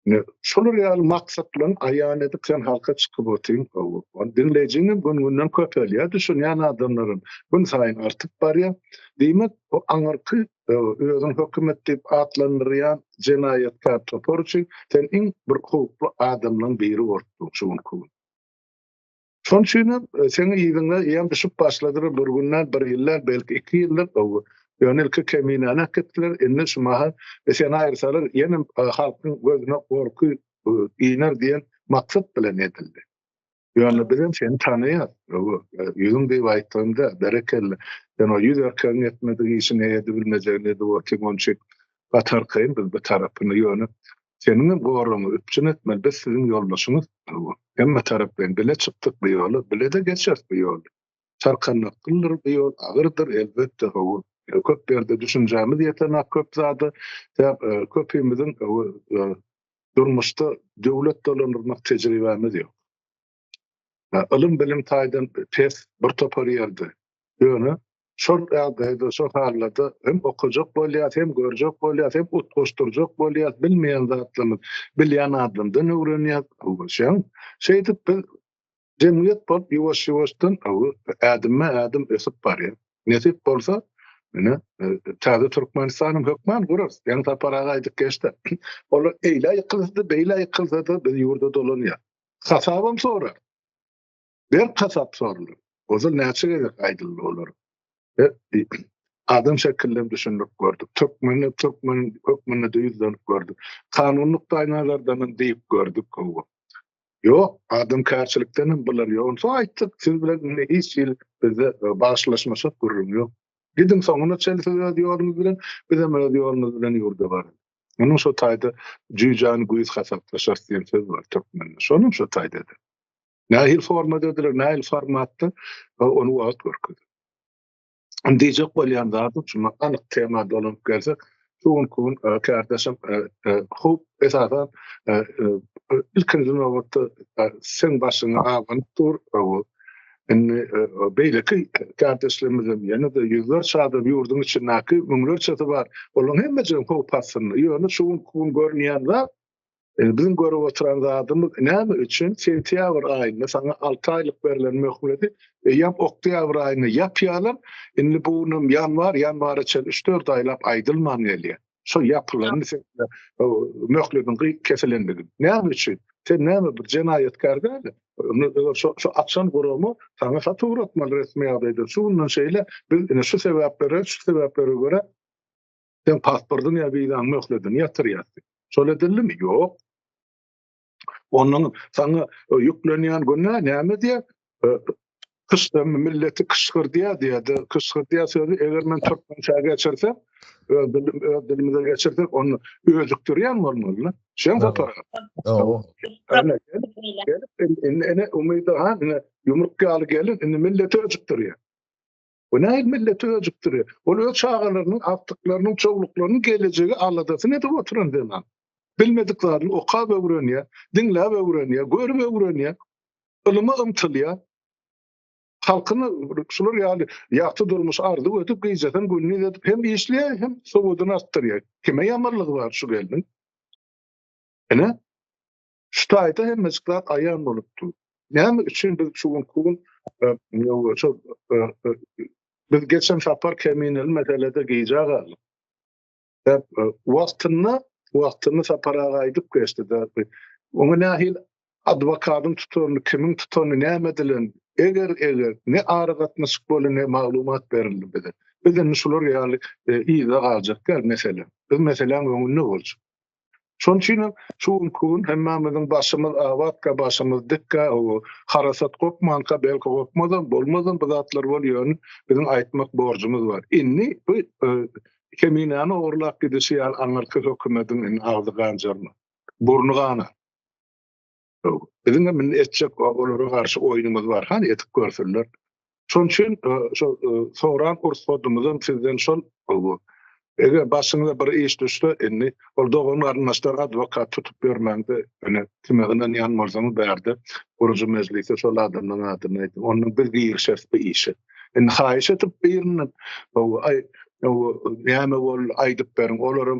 Ine, şolar ýaly maksatlaryňy aýan edip sen halka çykyp otyň. Ony diňleýjiňem gün-günden köpelýär, düşünýän adamlaram günsaýyn artyp barýar. Diýmek, bu aňyrky özüň hökümet diýip atlandyrýan jenaýatkär topar üçin sen iň bir howply adamlaryň biri bolup durň şu günki gün. Şonuň üçin hem seň yzyňa eýýäm düşüp başladylar, bir günden, bir ýyldan, belki 2 ýyldan, ýöne ilki Keminäni äkitdiler, indi şu mahal seni aýyrsalar ýene halkyň gözüne gorky iner diýen maksat bilen edildi. Ýöne bizem seni tanaýas. Ýüzüň diýip aýtdygymda, berekella. Sen o ýüz erkegiň etmedik işini edibilmejegini edip otyň, onuň üçin gaty arkaýyn biz bu tarapyny. Ýöne seniňem goragyňy üpjün etmeli. Biz siziň ýoldaşyňyz. Hemme taraplaýyn bile çykdyk bu ýola, bile-de geçeris bu ýoly. Çarkandaklydyr bu ýol, agyrdyr, elbetde, hawa. Köp ýerde düşünjämiz ýetenak köp zada. Sebäp köpimiziň durmuşda döwlet dolandyrmak tejribämiz ýok. Ylym-bilim taýdan pes bir topar ýerde. Ýöne şol ýagdaýda, şol hallarda hem okajak bolýas, hem görjek bolýas, hem utgaşdyrjak bolýas, bilmeýän zatlarymyz bilýän adamdan öwrenýäs. Şeýdip biz jemgyýet bolup ýuwaş-ýuwaşdan ädimme-ädim ösüp barýas. Nesip bolsa, ine, täze Türkmenistanam hökman gurarys. Ýaňy Sapar aga aýdyp geçdi. Olar eýlä ýykylsa-da, beýlä ýykylsa-da biz ýurda dolanýas. Hasabam sorar. Berk hasap soralar. Ozal näçe gezek aýdyldy olar. Adam şekilinde düşündirip gördük. Türkmeni türkmen hökmünde de ýüzlenip gördük. Kanun nukdaýnazardan hem diýip gördük. Ýok, adamkärçilikden hem bular ýok. Onsoň aýtdyk, siz bilen indi hiç hili bizde e, bagyşlaşmaşak gürrüň ýok. Gidiň soňuna çenli siz öz ýoluňyz bilen, biz hem öz ýolumyz bilen ýurda baralyň. Onuň şo taýda jüýjäni güýz hasaplaşarys diýen söz bar türkmende. Şonuň şo taýda. Nähili formada ediler, nähili formatda, ony wagt görkezer. Indi diýjek bolýan zadym şu anyk tema dolanyp gelsek, şu günki gün e, kärdeşim e, e, howp esasan ilkinji nobatda seň başyňa abanyp dur. Indi beýleki kärdeşlerimiz hem ýene-de ýüzlerçe adam ýurduň içindäki müňlerçesi bar. Olaryň hemmejigem howp astynda. Ýöne şu günki gün görünýän zat Indi biziň görüp oturan zadymyz näme üçin sentýabr aýynda saňa 6 aýlyk berlen möhleti eýýäm oktýabr aýynda ýapýarlar. Indi bu günem ýanwar, ýanwara çenli 3-4 aýlap aýdylman gelýär. Şo ýapylan möhletiň kesilendigi. Näme üçin? Sen näme bir jenaýatkär däl. Şo şo açan gurama saňa hat ugratmaly resmi ýagdaýda. Şu günden şeýle biz ine şu sebäplere, şu sebäplere görä Sen pasportyň ýa wizaň möhletini ýatyrýas diýip. Şol edildimi? Ýok. Ondan saňa e, ýüklenýän günä näme diýär? E, Kyşda milleti kyşgyrdýar diýär. Kyşgyrdýar sözi eger men türkmençä geçirsem, öz dilim öz dilimize geçirsek, onu öjükdirýän bolmaly. Şeň sapar. Gelip indi ene umyda ha ine ýumruk ýaly gelin indi milleti öjükdirýär. Bu nähili milleti öjükdirýär? Ol öz çagalarynyň, agtyklarynyň, çowluklarynyň gelejegi aladasyny edip oturan zenan. Bilmedik zadyny okap öwrenýär, diňläp öwrenýär, görüp öwrenýär, ylyma ymtylýar. Halkyna şular ýaly ýagty durmuş arzuw edip, gijesini gündiz edip hem işleýär, hem sowadyny artdyrýar. Kime ýamanlygy bar şu gelniň? Ine, Şu taýda hemmejik zat aýan bolup dur. Näme üçin biz şu günki gün e, şu e, e, biz geçen sapar kemineli meselede gijä galdyk. Wagtynda wagtynda Sapar aga aýdyp geçdi-de, oňa nähili adwokadyň tutanyny, kimiň tutanyny, näme edilen, eger, eger ne aragatnaşyk boldy, ne maglumat berildi bize. Biz indi şular ýaly yzda galjak däl mesele. Biz meseläň öňünde boljak. Şonuň üçin hem şu günki gün hemmämiziň başymyz abatka, başymyz dikkä, harasat gopmanka, belki gopmazam, bolmazam bu zatlar bol, ýöne biziň aýtmak borjumyz bar. Indi bu Keminäni ogurlap gidişi ýaly aňyrky hökümediň indi agzy ganjarma, burny ganar. Biziň hem indi etjek olara garşy oýnumyz bar, hany edip görsünler. Şonuň üçin şo soran ursadymyzam sizden şol eger başyňyza bir iş düşse indi ol dogan garyndaşlar adwokat tutup ýörmäňde ine kime ynanýan bolsaňyz bärde gurujy mejlise şol adamlaryň adyny aýdyň. Ondan biz girişeris bu işe. Indi haýyş edip birinden aý näme boldy aýdyp beriň. Olaram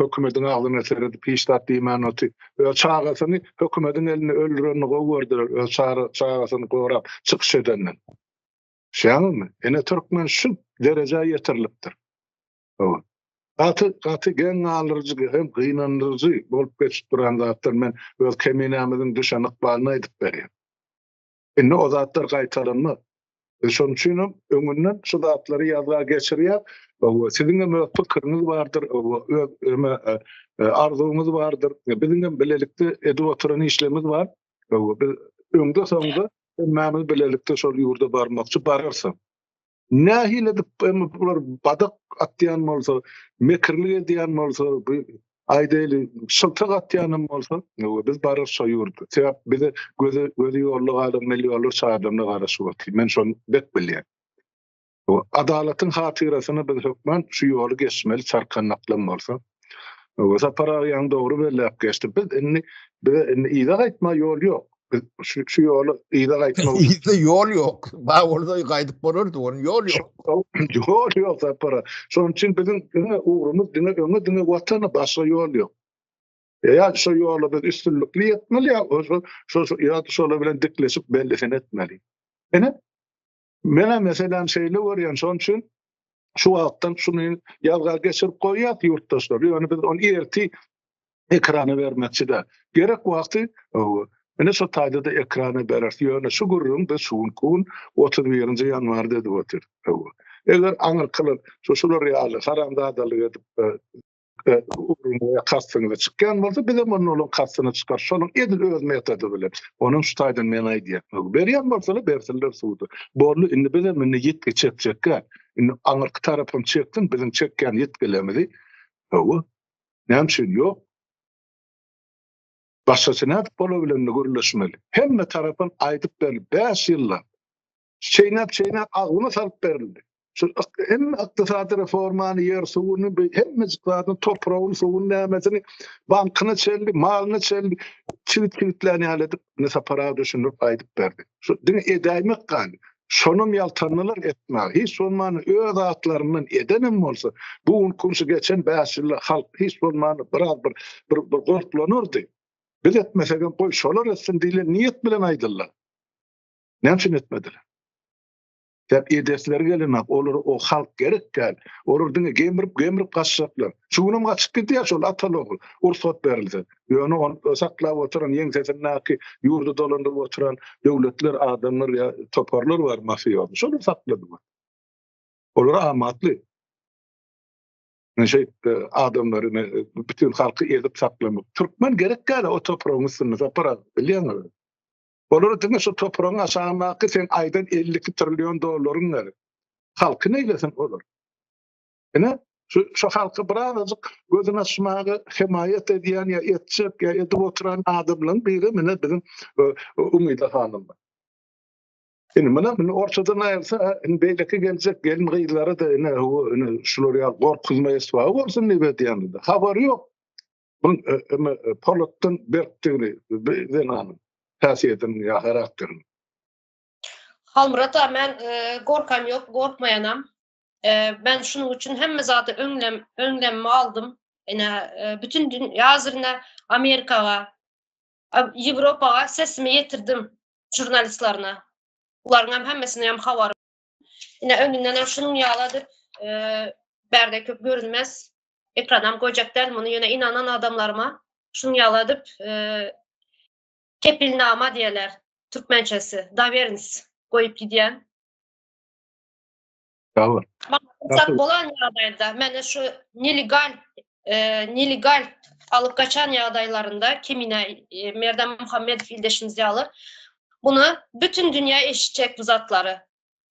hökümediň agzyna seredip hiç zat diýmän otyr. Öz çagasyny hökümediň elinde öldürenini gowy gördüler, öz çagasyny gorap çykyş edenden. Düşýäňizmi? Ine türkmen şu derejä ýetirilipdir. Hawa. Gaty, gaty geň galdyryjy hem gynandyryjy bolup geçip duran zatlar men öz keminämiziň düşen ykbalyny aýdyp berýän. Indi o zatlar gaýtalanmaz. Biz şonuň üçin hem öňünden şu zatlary ýazga geçirýär. Siziň hem öz pikiriňiz bardyr, öz e, arzuwyňyz bardyr. Biziň hem bilelikde edip oturan işlerimiz bar. Biz öňde soňda hemmämiz bilelikde şol ýurda barmakçy bararys. Nähili edip bular badak atýan bolsa, mekirlik edýän bolsa, bu aýdaýly şyltak atýanam bolsa, biz bararys şo ýurda. Sebäp bize gözi gözi ýolda galan millionlarça adamlar garaşyp otyr. Men şony bek bilýän. Adalatyň hatyrasyna biz hökman şu ýoly geçmeli çarkandaklam bolsa. Sapar aga ýaňy dogry belläp geçdi. Biz indi bize indi yza gaýtma ýol ýok. Biz şu, şu ýoly yza gaýtmak Yza ýol ýok. Ba bolsa gaýdyp bolardy, onuň ýol ýok. Ýol ýok Sapar aga. Şonuň üçin biziň diňe ugrumyz diňe öňe, diňe watana, başga ýol ýok. Ýa şo ýola biz üstünlikli ýetmeli, ýa şo şo ýa şolar bilen dikleşip bellisini etmeli. Ine, men-ä meseläni şeýle görýän, şonuň üçin şu wagtdan şuny ýazga geçirip goýýas ýurtdaşlar. Ýöne biz ony erti ekrana bermekçi däl. Gerek wagty ine şo taýda-da ekrana bereris. Ýöne şu gürrüňi biz şu günki gün 31-nji ýanwarda edip otyrys. Eger aňyrkylar şu şular ýaly haramzadalyk edip ugruňa kastyňyza çykýan bolsa, bizem onda olaň kastyna çykarys. Şonuň edil öz metody bilen. Onuň şu taýdan men aýdýan. Berýän bolsalar bersinler sudy. Boldy, indi bizem indi ýitgi çekjekkä. Indi aňyrky tarapam çeksin biziň çekýän ýitgilerimizi. Hawa. Näme üçin ýok? Başgaça nädip olar bilen gürleşmeli? Hemme tarapam aýdyp berli. 5 ýyllap. Çeýnäp-çeýnäp agzyna salyp berildi. Şu hemme ykdysady reformany, ýer suwuny, hemmejik zadyny, topragyny, suwuny, nämesini, bankyna çenli, malyna çenli çigit-çigitlän ýaly edip, indi Sapar aga düşündirip aýdyp berdi. Şu diňe edäýmek galdy. Şonam ýaltandylar etmäge. Hiç bolmanda öz atlaryndan edenem bolsa, bu günki şu geçen bäş ýylda halk hiç bolmanda biraz bir bir goltlanardy. Biz etmesegem goý şolar etsin diýlen niýet bilen aýdyldy. Näme üçin etmediler? Sebäp edesleri gelenok, olara o halk gerek däl. Olar diňe gemrip, gemrip gaçjaklar. Şu günem gaçyp gidýär şol ataly ogul, rugsat berilse. Ýöne ony saklap oturan, ýeňsesindäki ýurdy dolandyryp oturan döwletler, adamlar ýa toparlar bar mafiozy. Şolar saklady. Olara amatly. Şeýtdi adamlary, bütin halky ezip saklamak. Türkmen gerek däl o topragyň üstünde, Sapar aga, bilýäňmi? Olara diňe şu topragyň aşagyndaky seň aýdan 52 trillion dollaryň gerek. Halky neýlesin olar? Ine, şu şu halky birazajyk gözüni açmaga hemaýat edýän ýa etjek ýa edip oturan adamlaryň biri mine biziň Umyda hanym. Indi muna indi ortadan aýyrsa, indi beýleki geljek gelin gyzlara-da ine, ine şular ýaly gorkuzma esbaby bolsun diýip edýändir. Habary ýok. Bu polatdan berkdigini zenanyň häsiýetiniň ýa harakteriniň. Halmyrat aga men gorkam ýok, gorkmaýanam. Men şunuň üçin hemme zady öňlem öňlemimi aldym. Ine bütün dünýä hazyrine Amerikaga, Ýewropaga sesimi ýetirdim žurnalistlerine. Bularyň hem hemmesine hem habary. Ine öňünden hem şunuň ýaly edip bärde köp görünmez. Ekranam goýjak däl muny ýöne ynanan adamlaryma şunuň ýaly edip kepilnama diýerler türkmençesi dowernost goýup gidýän. Sag bol. Rugsat bolan ýagdaýda meni şu nelegal nelegal alyp gaçan ýagdaýlarynda Kemine Merdan Muhammedow ildeşimiz ýaly muny bütin dünýä eşitjek bu zatlary.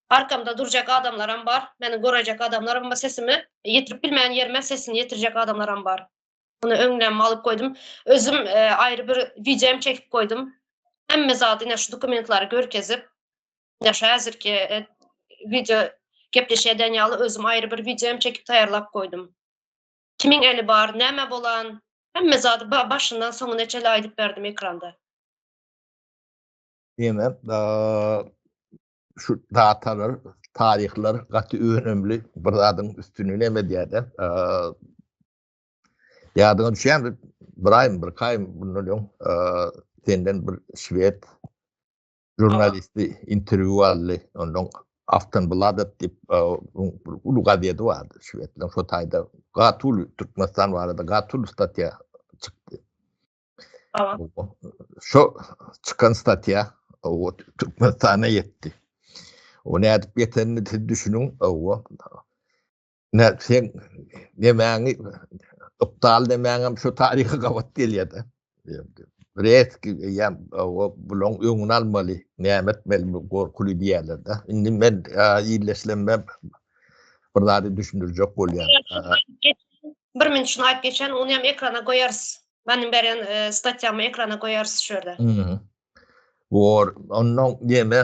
Arkamda durjak adamlaram bar, meni gorajak adamlaram bar, sesimi ýetirip bilmeýän ýerime sesini ýetirjek adamlaram bar. Muny öňünem alyp goýdum. Özüm aýry bir wideo hem çekip goýdum. Hemme zady ine şu dokumentlary görkezip, ine şu häzirki wideo gepleşik eden ýaly özüm aýry bir wideo hem çekip taýýarlap goýdum. Kimiň eli bar, näme bolan, hemme zady başyndan soňuna çenli aýdyp berdim ekranda. Diýmek, şu datalar, taryhlar gaty önemli bir zadyň üstüni neme edýär-de. Ýadyňa düşýärmi, bir aýmy, bir iki aýmy bundan öň senden bir şwed žurnalisti interwýu aldy. Ondan Aftonbladet diýip bir uly gazeti bardy şwedleriň. Şo taýda gaty uly Türkmenistan barada gaty uly statýa çykdy. Şo çykan statýa o Türkmenistana ýetdi. O nädip ýetenini siz düşüniň, owa. Ne sen nemäňi ykdal demäňem şu taryha gabat gelýär-de. Reski eýýäm o bulaň öňüni almaly, näme etmeli bu gorkuly diýýärler-de. Indi men illeşlemem bir zady düşündirjek bolýan. Bir minut şuny aýyp geçen, ony hem ekrana goýarys. Meniň beren statýamy ekrana goýarys şu ýerde. Bor, ondan neme,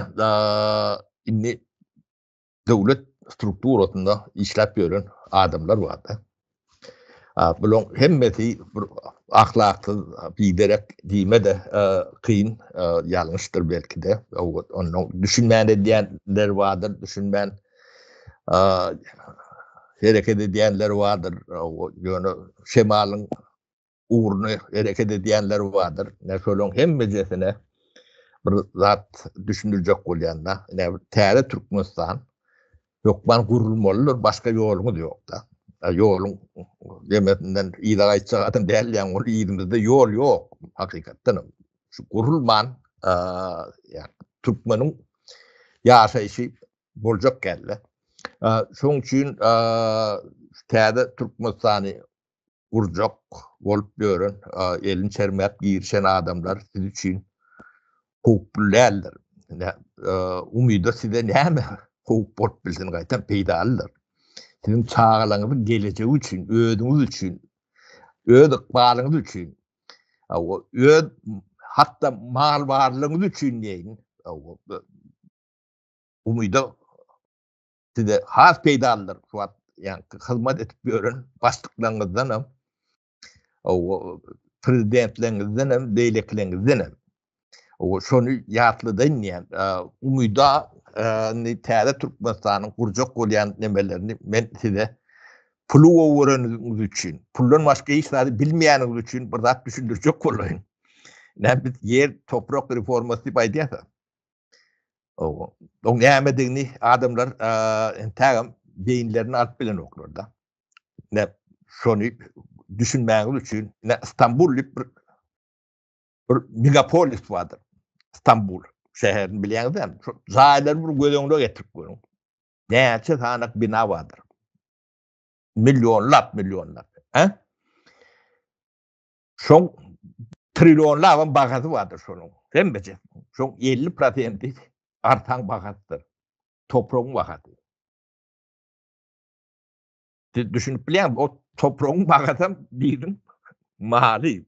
indi döwlet strukturasynda işläp ýören adamlar barda. Bularyň hemmesi bir ahlaksyz, biderek diýme-de kyn, ýalňyşdyr belki-de. Ondan düşünmän edýänler bardyr, düşünmän hereket edýänler bardyr. Ýöne şemalyň ugruna hereket edýänler bardyr. Ine şolaryň hemmejesine bir zat düşündirjek bolýan-da. Ine bir täze Türkmenistan hökman gurulmalydyr, başga ýoluňyz ýok-da. Ýoluň demesinden yza gaýtjak adam däl ýaň, ol yzymyzda ýol ýok hakykatdan hem. Şu gurulman, ýa türkmeniň ýaşaýşy boljak däl-de. Şoň üçin täze Türkmenistany gurjak bolup ýören, elini çermäp girişen adamlar siz üçin howply däldir. Umyda size näme howp bolup bilsin, gaýtam peýdalydyr. Siziň çagalaryňyzyň gelejegi üçin, özüňiz üçin, öz ykbalyňyz üçin, öz hatda mal barlygyňyz üçin diýeýin, umyda size has peýdalydyr. Şu wagt ýa hyzmat edip ýören başlyklaryňyzdan hem, o prezidentleriňizden hem, beýlekileriňizden hem. O şony ýatladaýyn diýen, umyda indi täze Türkmenistanyň gurjak bolýan nemelerini men size puly gowy göreniňiz üçin, puldan başga hiç zady bilmeýäniňiz üçin bir zat düşündirjek bolaýyn. Näme biz ýer, toprak reformasy diýip aýdýarys. Oň nämedigini adamlar entägem beýinlerine alyp bilenoklar-da. Ne şony düşünmäňiz üçin, ne Istanbul diýip bir bir megapolis bardyr. Istanbul şäherini bilýäňiz dämi? Şu jaýlary bir göz öňüne getirip görüň. Näçe sanak bina bardyr. Millionlap, millionlap. Hä? Şoň trillionlabam bahasy bardyr şonuň. Hemmesi. Şoň 50 prosenti arsaň bahasydyr. Topragyň bahasy. Siz düşünip bilýäňmi? O topragyň bahasam biriniň maly.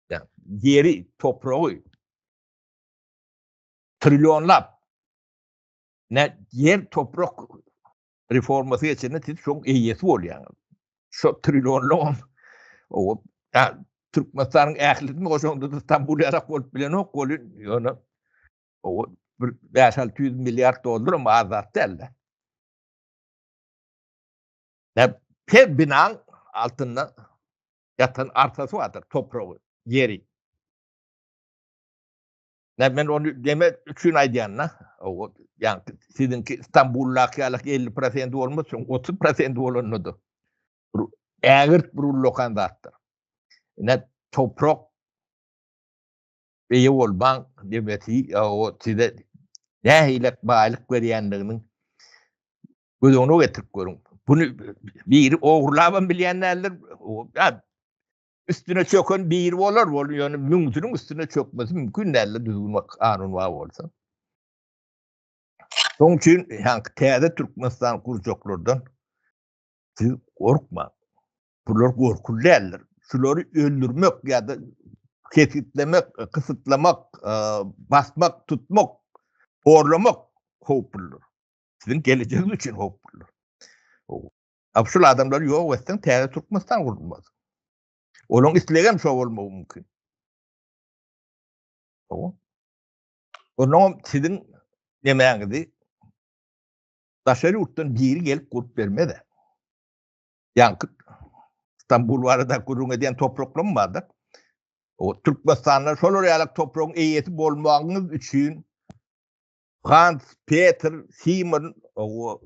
Ýa ýeri, topragy trillionlap. Ne ýer, toprak reformasy geçende siz şoň eýesi bolýaňyz. Şo trillionlygam o Türkmenistanyň ählisini goşaňda Stambul ýarak bolup bilenok welin, ýöne o bir 5-600 milliard dollaram az zat däl-de. Her binaň altynda ýatan arsasy bardyr, topragy, ýeri. Näme men ony neme üçin aýdýan-da? O ýa siziňki Stambuldaky ýaly 50% bolmaz, şoň 30% bolanda-da. Ägirt bir ullakan zatdyr. Ine toprak eýe bolmaň demesi o size nähili baýlyk berýändiginiň göz öňüne getirip görüň. Bunu biri ogurlabam bilýän däldir. Üstüne çöken biri bolar, bol ýöne müňsüniň üstüne çökmesi mümkin däldir düzgün we kanun bar bolsa. Şonuň üçin ýaňky täze Türkmenistan gurjaklardan siz gorkmaň. Bular gorkuly däldir. Şulary öldürmek ýa-da kesgitlemek, gysytlamak, basmak, tutmak, horlamak howpludyr. Siziň gelejegiňiz üçin howpludyr. A şul adamlary ýok etseň täze Türkmenistan gurulmaz. Olaryň islegi hem şo bolmagy mümkin. Ondan siziň nemäňizi daşary ýurtdan biri gelip gurup bermez. Ýaňky Stambul barada gürrüň edýän topraklarym bardyr. O Türkmenistanda şolar ýaly topragyň eýesi bolmagyňyz üçin Hans, Peter, Simon o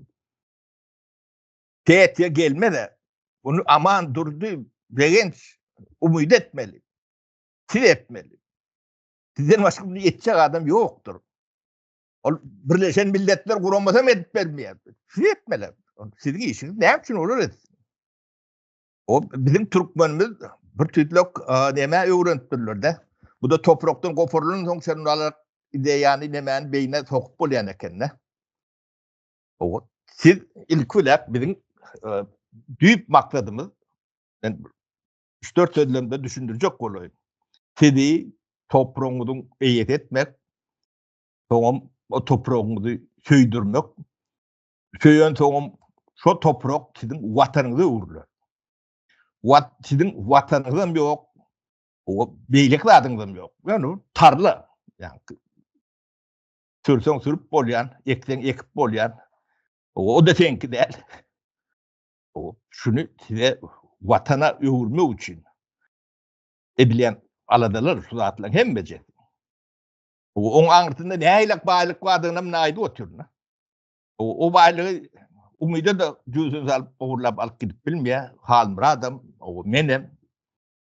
Petýa gelmez. Bunu Aman Durdy, Begenç umyt etmeli. Siz etmeli. Sizden başga bunu etjek adam ýokdur. Ol Birleşen Milletler Guramasy hem edip bermeýär. Siz etmeli. Siziň işiňiz näme üçin olar etsin? O biziň türkmenimiz bir tüýtlek näme öwrenipdirler-de. Bu da toprakdan goparylan soň sen alar ideýany nemäni beýne sokup bolýan eken-de. O siz ilki bilen biziň düýp maksadymyz men 3-4 sözlemde düşündirjek bolaýyn. Sizi topragyňyzyň eýesi etmek, soňam o topragyňyzy söýdürmek, söýen soňam şo toprak siziň watanyňyza öwrüler. Wat siziň watanyňyzam ýok, o beýleki zadyňyzam ýok. Ýöne tarla, ýagny sürseň sürüp bolýan, ekseň ekip bolýan. O-da seňki däl. O şuny size watana öwürmek üçin edilýän aladalar şu zatlaryň hemmejesi. Oň aňyrsynda nähili baýlyk bardygyny hem aýdyp otyryn. O baýlygy umyda-da jübüsine salyp ogurlap alyp gidip bilmeýär. Halmyradam, o menem.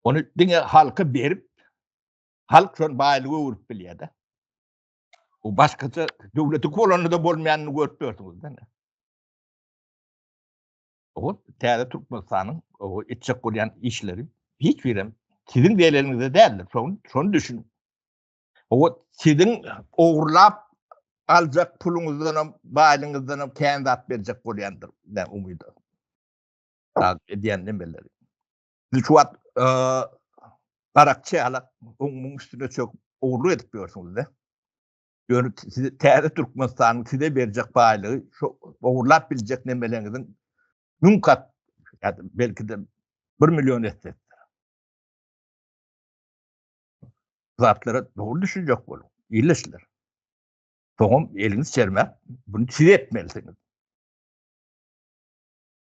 Ony diňe halka berip, halk şony baýlyga öwürip bilýär-de. O başgaça döwleti bolanda-da bolmaýanyny görüp ýörsüňiz-de. O täze Türkmenistanyň o etjek bolýan işleri hiç birem siziň zeleliňize däldir. Şony, şony düşüniň. O siziň ogurlap aljak puluňyzdan hem, baýlygyňyzdan hem kän zat berjek bolýandyr. Men umyda. Zat edýän nemeleri. Siz şu wagt garakçy ýalak oň üstüne çöküp ogurlyk edip ýörsüňiz-de. Ýöne size täze Türkmenistanyň size berjek baýlygy şu ogurlap biljek nemeleriňiziň 1000 kat ýa-da belki-de 1 million essesidir. Zatlara dogry düşünjek boluň, ildeşler. Soňam eliňiz çermäp, bunu siz etmelisiňiz.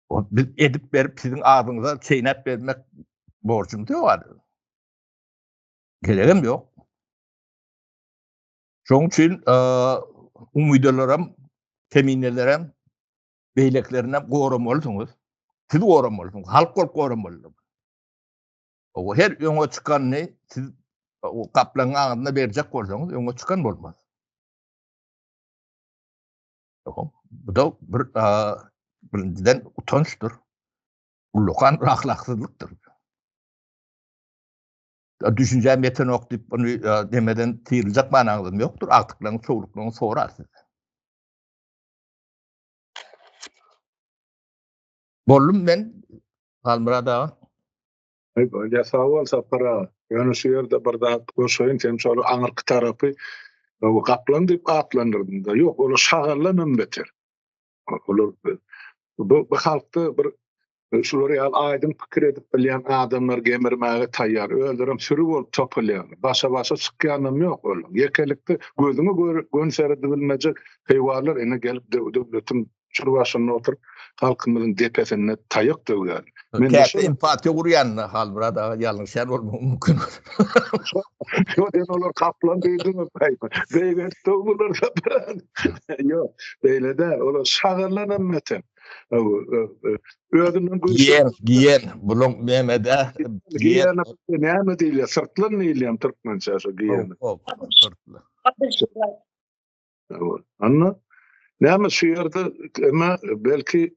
O biz edip berip siziň agzyňyza çeýnäp bermek borjumyz ýok ady. Geregem ýok. Şonuň üçin umydalaram, keminelerim, beýlekilerinem goramalysyňyz. Siz goramalysyňyz, halk bolup goramalydyr. O her öňe çykanyny siz o gaplaňyň agzyna berjek bolsaňyz, öňe çykan bolmaz. Bu da bir birinjiden utançdyr. Ullakan bir ahlaksyzlykdyr. Düşünjäm ýetenok diýip, bunu demeden syryljak manaňyzam ýokdur. Agtyklaryňyz, çowluklaryňyz sorar sizden. Boldum men, Halmyrat aga. Aý, bolýa, sag bol Sapar aga. Ýöne şu ýerde bir zat goşaýyn, sen şol aňyrky tarapy gaplaň diýip atlandyrdyň-da. Ýok, olar şagaldan hem beter. Olar bu bu halkda bir şular ýaly aýdyň pikir edip bilýän adamlar gemirmäge taýýar. Özlerem süri bolup topulýarlar. Başa-başa çykýanam ýok olaryň. Ýekelikde gözüňe göni seredibilmejek heýwanlar ine gelip döwletiň çür başynda oturyp halkymyzyň depesinde taýak döwýärler. Käte empatiýa gurýan Halmyrat aga ýalňyşýan bolmagy mümkin. Ýok, sen olar kaplan diýdiňmi? Beýgeltdi bular kaplan. Ýok, beýle däl. Olar şagallanam beter. Özünden güýçli. Giýen, giýen, buluň Mehmede giýen. Näme diýilýär? Syrtlan diýilýär türkmençe şo giýen. Syrtlan. Anna, näme şu ýerde emma belki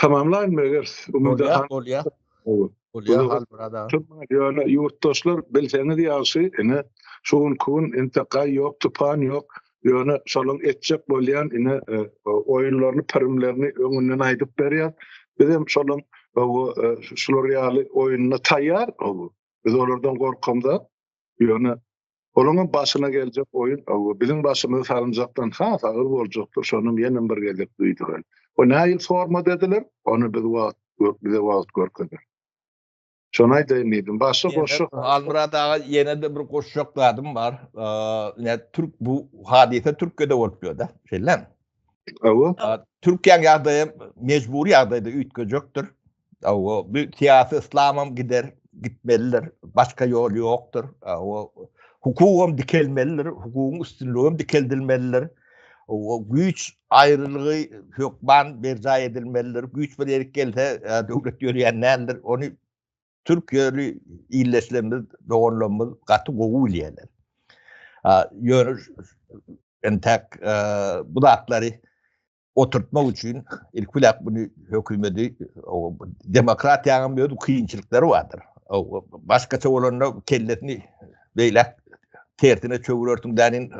Tamamlaýyn meger. Bolýar, bolýar. Bolýar Halmyrat aga. Ýöne ýurtdaşlar bilseňiz ýagşy, ine şu günki gün entek gaý ýok, tupan ýok. Ýöne şolaň etjek bolýan ine e, oýunlaryny, pirimlerini öňünden aýdyp berýär. Biz hem şolaň e, şular ýaly oýnuna taýýar. Biz olardan gorkamzok. Ýöne Olaňam başyna geljek oýun biziň başymyza salynjakdan has agyr boljakdyr, şonam ýenem bir gezek duýduraly. O nähili formada ediler, ony biz wagt bize wagt görkezer. Şony aýdaýyn diýdim. Başga goşjak Halmyrat aga ýene-de bir goşjak zadym bar. Ine türk bu hadysa Türkiýede bolup ýör-de, şeýlemi? Hawa. Türkiýäň ýagdaýy mejbury ýagdaýda üýtgejekdir. Hawa, bu syýasy yslamam gider, gitmelidir. Başga ýol ýokdur. Hawa, hukugam dikelmelidir, hukugyň üstünligem dikeldilmelidir. Hawa, güýç aýrylygy hökman berjaý edilmelidir. Güýç bir ýerik gelse, döwlet ýörýän däldir. Ony türkiýeli ildeşlerimiz, doganlarymyz gaty gowy bilýärler. Ýöne entäk bu zatlary oturtmak üçin ilki bilen bunu hökümeti demokratiýanyň öz kynçylyklary bardyr. Başgaça bolanda kellesini beýläk tersine çöwürersiň dänin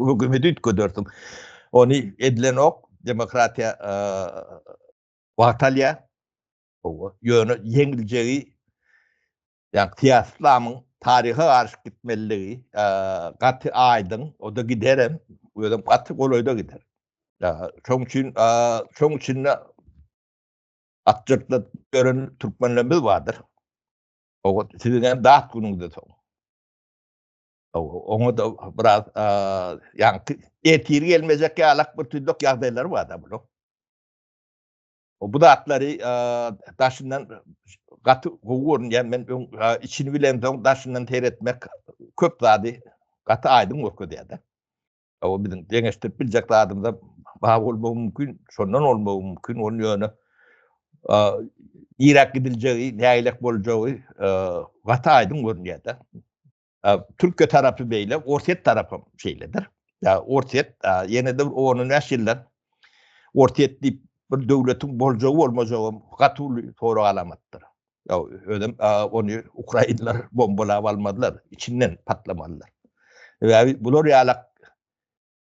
hökümeti üýtgedersiň. Ony edilenok, demokratiýa wagt alýar. Ýöne ýeňiljegi Ýagny syýasy yslamyň taryha garyşyp gitmeliligi gaty aýdyň, o-da giderem, özem gaty golaýda gider. Şoň üçin, şoň üçin-de at jyrtladyp ýören türkmenlerimiz bardyr. O siziň hem dat günüňizde soň. Oňa-da biraz ýaňky ertir gelmejek ýalak bir tüýdük ýagdaýlary bar-da buluň. Bu zatlary daşyndan gaty gowy görünýär. Men öň içini bilemsoň daşyndan seretmek köp zady gaty aýdyň görkezýär-de. O biziň deňeşdirip biljek zadymyza bar bolmagy mümkin, şondan bolmagy mümkin. Ony ýöne niräk gidiljegi, nägilek boljagy gaty aýdyň görünýär-de. Türkiýe tarapy beýle, Orsýet tarapam şeýledir. Ýa Orsýet ýene-de bir on-on bäş ýyldan Orsýet diýip bir döwletiň boljagy bolmajagam gaty uly sorag alamatdyr. Ýa özem ony ukrainler bombalap almadylar, içinden patlamalylar. Sebäbi bular ýalak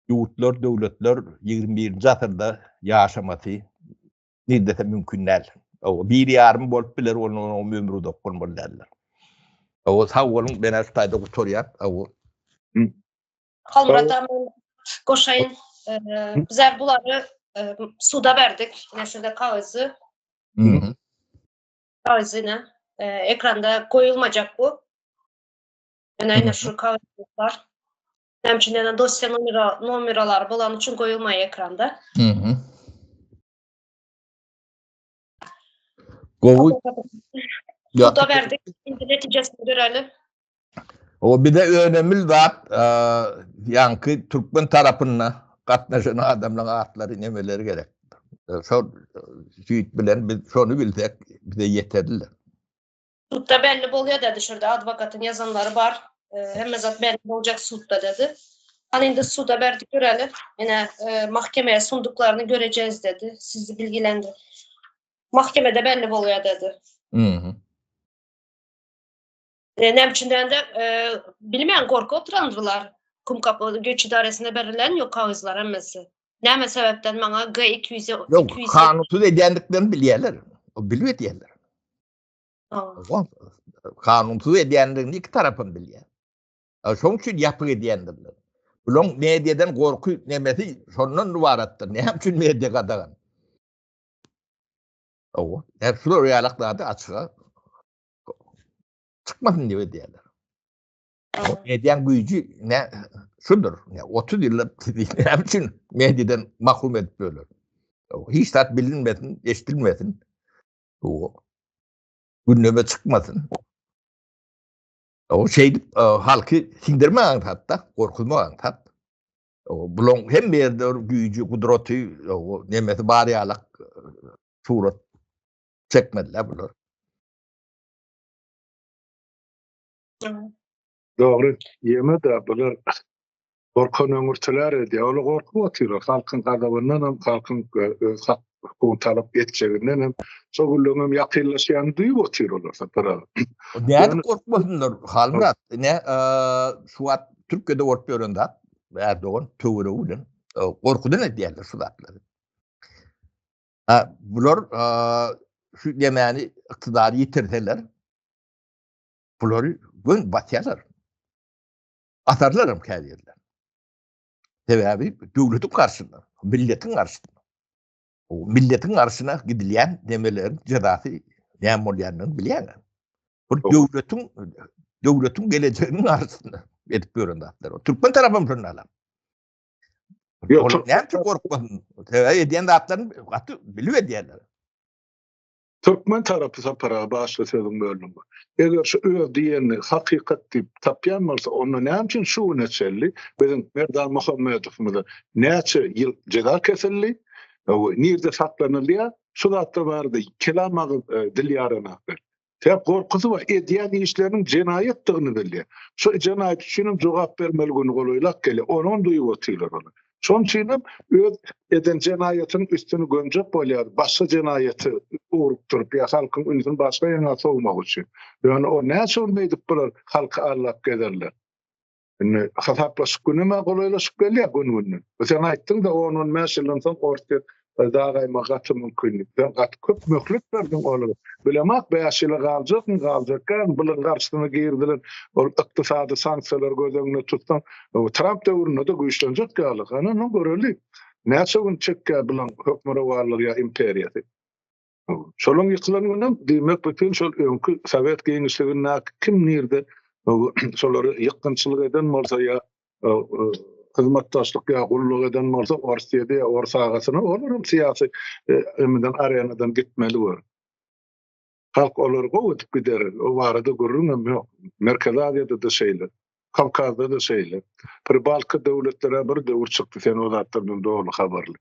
ýurtlar, döwletler 21-nji asyrda ýaşamasy Nirdese mümkin däl. O bir ýarym bolup biler, onuň ömri uzak bolmaly däldir. O sag boluň, men şu taýda gutarýan. O. Halmyrat aga goşaýyn. Bizler bulary suda berdik. Ine şurada kagyzy. Kagyzy ine. Ekranda goýulmajak bu. Ine ine şu kagyz bar. Näme üçin ýa dosýa nomera nomeralary bolany üçin goýulmaýar ekranda. Mhm. Gowy. Suda berdik. Indi netijesini göreli. O bir de önemli zat, ýaňky türkmen tarapynda gatnaşan adamlaryň atlary nemeleri gerek. Şol süýt bilen biz şony bilsek bize ýeterli. Sudda belli bolýar dedi şurada adwokatyň ýazanlary bar. Hemme zat belli boljak sudda dedi. Hany indi suda berdik göreli. Ine mahkemeye sunduklaryny göreceğiz dedi. Sizi bilgilendir. Mahkemede belli bolýar dedi. Mhm. E, näme üçin dende e, bilmeýän gorky oturandyrlar. Kumkapy göç idaresine berilen ýok kagyzlar hemmesi. Näme sebäpden maňa G200 Ýok, kanunsyz edýändiklerini bilýärler. O bilip edýärler. Kanunsyz edýändigini iki tarapam bilýär. Şoň üçin ýapyk edýändirler. Bulaň mediadan gorky nemesi şondan ybaratdyr. Näme üçin media gadagan? Owa, her şular ýalak zady açyga çykmasyn diýip edýärler. Mediaň güýji ne şudur. Ne 30 ýyllap näme üçin mediadan mahrum edip böler? Hiç zat bilinmesin, eşidilmesin. Bu gündeme çykmasyn. O şeýdip e, halky siňdirmek aňsat-da, gorkuzmak aňsat. O bulaň hemme ýerde bir güýji, gudraty, o nemesi bar ýalak e, surat çekmediler bular. Dogry, ýeme-de bular gorkan öňürtiler edýär. Olar gorkup otyrlar. Halkyň gazabyndan hem, halkyň e, öz hak hukugyny talap etjeginden hem, şo günleriň hem ýakynlaşýanyny duýup otyr olar Sapar aga. Nädip gorkmasynlar Halmyrat? Ne, e, şu wagt Türkiýede bolup ýören zat, Erdogan töweregi bilen e, gorkudan edýärler şu zatlary. Ha, bular e, şu demäni ykdydary ýitirseler, bulary gön batýarlar. Atarlar hem käbirler. Sebäbi döwletiň garşyna, milletiň garşyna. O milletiň garşyna gidilýän demeleriň jezasy näme bolýanyny bilýärler. Bu döwletiň döwletiň gelejeginiň garşysyna edip ýören zatlar. Türkmen tarapy hem şonda alam. Ýok, näme üçin gorkmasyn? Sebäbi edýän zatlaryny gaty bilip edýärler. Türkmen tarapy Sapar aga başga sözüň böldüm. Eger şu öz diýenini hakykat diýip tapýan bolsa onda näme üçin şu güne çenli biziň Merdan Muhammedowymyza näçe ýyl jeza kesildi, nirde saklanylýar, şu zatlar barada kelam agyz dil ýaranaklar. Sebäp gorkusy bar, edýän işleriniň jenaýatdygyny bilýär. Şu jenaýat üçin hem jogap bermeli güni golaýlap gelýär. Onam duýup otyrlar olar. Şonuň üçin hem öz eden jenaýatynyň üstüni gömjek bolýar, başga jenaýaty ugrukdyryp ýa halkyň ünsüni başga ýaňa sowmak üçin. Ýöne o näçe gün beýdip bular halky aldap gezerler. Indi hasaplaşyk günem-ä golaýlaşyp gelýär gün-günden. Sen aýtdyň-da on-on bäş ýyldan soň Orsýet dagaýmagy gaty mümkin diýip. Sen gaty köp möhlet berdiň olara. Bilemok bäş ýyla galjakmy, galjak dälmi, bularyň garşysyna girizilen ol ykdysady sanksiýalary göz öňünde tutsaň, Tramp döwründe-de güýçlenjek ýaly. Hany indi göreli. Näçe gün çekýär bularyň hökmürowanlygy ýa imperiýasy. Şolaň ýykylan günem diýmek bütin şol öňki sowet giňişligindäki kim nirde şolary ýykgynçylyk eden bolsa ýa hyzmatdaşlyk ýa gulluk eden bolsa Orsýede ýa ors agasyna olaram syýasy emeden arenadan gitmeli bor. Halk olary gowy edip giderer. O barada gürrüňem ýok. Merkezi Aziýada-da şeýle. Kawkazda-da şeýle. Pribaltika döwletleri bir döwür çykdy, sen o zatlardan doly habarly.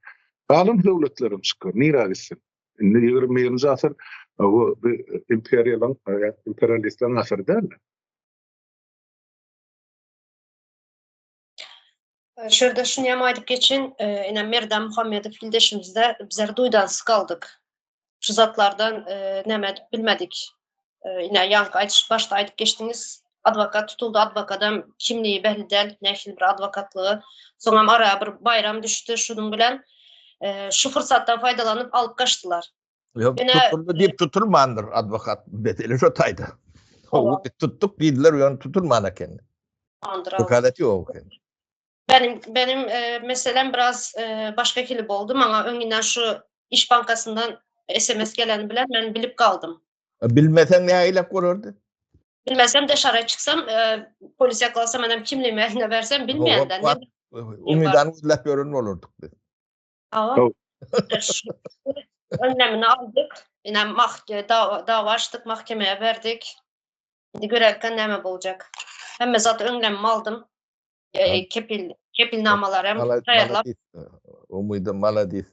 Galan döwletlerem çykar, nirä gitsin? Indi 21-nji asyr bu imperiýalaryň, imperialistleriň asyry däl. Şu ýerde şuny hem aýdyp geçin, ine Merdan Muhammedow ildeşimizde bizler duýdansyz galdyk. Şu zatlardan näme edip bilmedik. Ine ýaňky aýdyş başda aýdyp geçdiňiz, adwokat tutuldy, adwokadam kimligi belli däl, nähili bir adwokatlygy. Soňam ara bir baýram düşdi şunuň bilen. Şu pursatdan faýdalanyp alyp gaçdylar. Ýok, tutuldy diýip tutulmandyr adwokat. Mesele şo taýda. Tutduk diýdiler, ýöne tutulman eken. Wekalet ýok eken. Benim benim e, meselem biraz e, başga hili boldy. Maňa öňünden şu iş bankasyndan SMS geleni bilen men bilip galdym. E, bilmeseň nähilek bolardy? Bilmesem daşara çyksam, e, polis ýakalasa menem kimligimi eline bersem bilmeýänden. Umydan gözläp ýören bolardyk biz. Awa. Önlemini aldyk. Ine mah dawa açdyk, mahkemeye berdik. Indi görerken näme boljak. Hemme zat öňlemimi aldym. E, kepil kepilnamalarym taýýarlap. Umyda maladis.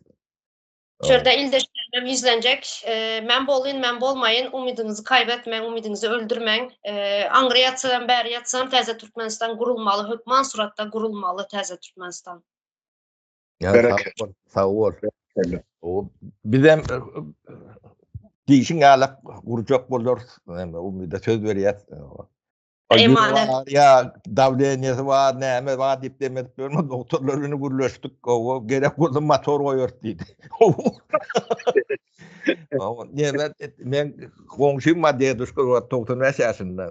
Şurada ildeşlerim ýüzlenjek. E, men bolyn, men bolmaýyn. Umydyňyzy kaýbetmäň, umydyňyzy öldürmäň. E, aňry ýatsam, bäri ýatsam täze Türkmenistan gurulmaly, hökman suratda gurulmaly täze Türkmenistan. Bereket. Sag bol. O bizem e, diýşiň ýalak gurjak bolarys. Näme umyda söz berýäs. Emanet. Ýa dawleniýesi bar, näme bar diýip demedip ýörme, doktorlar bilen gürleşdik. Gowy, gerek bolsa motor goýarys diýdi. Näme men goňşym bar deduşka bar 95 ýaşynda.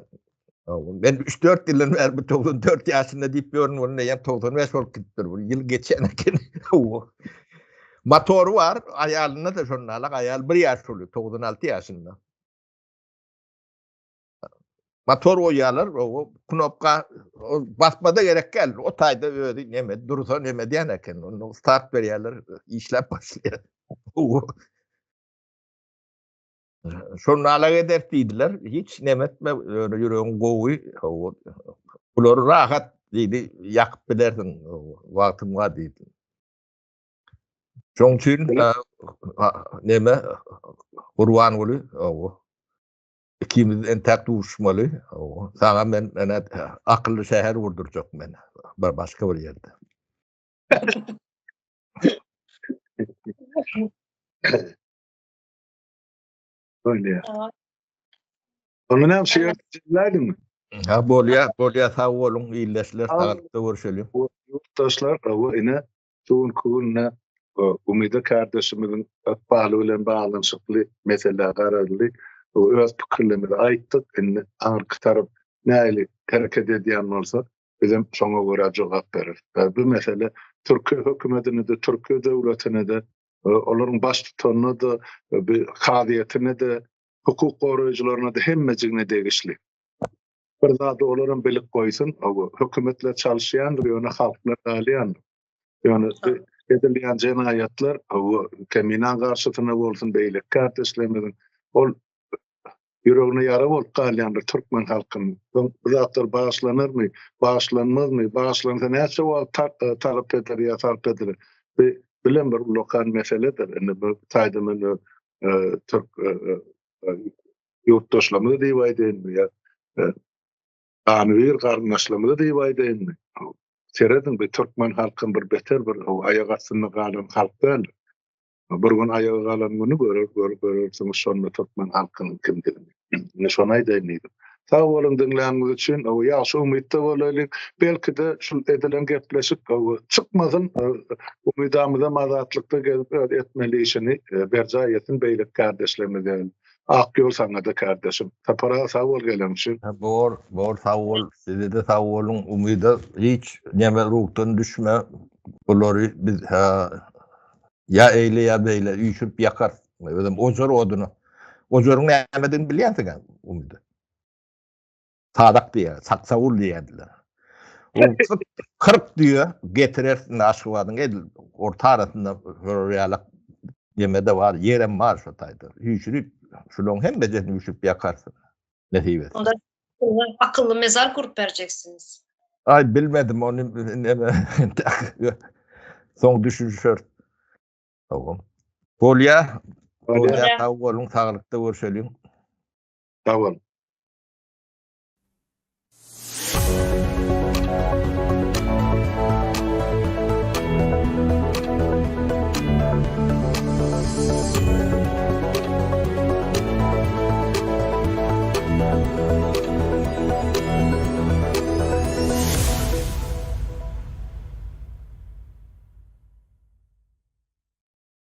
Men 3-4 ýyldan bäri bu 94 ýaşynda diýip ýörün, ol näýem 95 bolup gitipdir. Bu ýyl geçen eken. Motory bar, aýalynda da şonda alak, aýal 1 ýaş uly, 96 ýaşynda. Motor goýýarlar, o knopka basmada gerek däl. O taýda özi neme dursa neme diýen eken. Onda start berýärler, işläp başlaýar. Şonda alak eder diýdiler. Hiç neme etme, ýöne ýüregiň gowy. Bulary rahat diýdi, ýakyp bilersiň, wagtyň bar diýdi. Şoň üçin neme Gurbanguly, ikimiz entäk duşmaly. Saňa men ene akylly şäher gurdurjak men. Bir başga bir ýerde. Bolýar. Onda näme şu ýerde jemläýliňmi? Ha bolýar, bolýar sag boluň ildeşler, saglykda görüşeliň. Ýurtdaşlar, hawa ine şu günki günde Umyda kardeşimiziň ykbaly bilen baglanyşykly meselä garaldy. Öz pikirlerimizi aýtdyk. Indi aňyrky tarap nähili hereket edýän bolsa, bizem şoňa görä jogap bereris. Bu mesele Türkiýe hökümetine-de, Türkiýe döwletine-de olaryň baştutanyna-da, kazyýetine-de, hukuk goraýjylaryna-da hemmejigine degişli. Bir zady olaram bilip goýsun, hökümetler çalyşýandyr, ýöne halklar galýandyr. Ýöne edilýän jenaýatlar, Keminaň garşysyna bolsun, beýleki kardeşlerimiziň, ol ýüregine ýara bolup galýandyr türkmen halkynyň. Soň bu zatlar bagyşlanarmy, bagyşlanmazmy, bagyşlansa näçe wagt e, talap eder ýa sarp ediler? Bu bilen bir ullakan meseledir. Indi bu taýda men öz e, türk e, e, ýurtdaşlarymyzy diýip aýdaýynmy ýa ganybir garyndaşlarymyzy diýip aýdaýynmy? Serediň bu türkmen halkyň bir beter bir aýak astynda galan halk däldir. Bir gün aýaga galan güni görer, gör, görersiňiz şonda türkmen halkynyň kimdigini. Ine şony aýdaýyn diýdim. Sag boluň diňläniňiz üçin. O ýagşy umytda bolalyň. Belki-de şul edilen gepleşik o çykmasyn. Umydamyzam azatlykda gezip öz etmeli işini e, berjaý etsin beýleki kardeşlerimiz ýaly. Ak ýol saňa-da kardeşim. Sapar aga sag bol gelen üçin. Bor, bor sag bol. Size-de sag boluň. Umyda hiç neme ruhdan düşme. Bulary biz Ýa eýle ýa beýle üýşürip ýakar. Özem ojar oduny. Ojaryň nämedigini bilýänsiň-ä, Umyda. Sadak diýýär, saksawul diýýärdiler. O 40 düýe getirersiň Aşgabadyň edil orta arasynda şolar ýalak neme-de bar, ýerem bar şo taýda. Üýşürip, şularyň hemmejesini üýşürip ýakarsyň. Nesip etse. Onda akylly mezar gurup berjeksiňiz. Ay bilmedim ony neme soň düşünişeris. Tamam. Bolýa. Bolýa sag boluň, saglykda görşeliň. Sag boluň.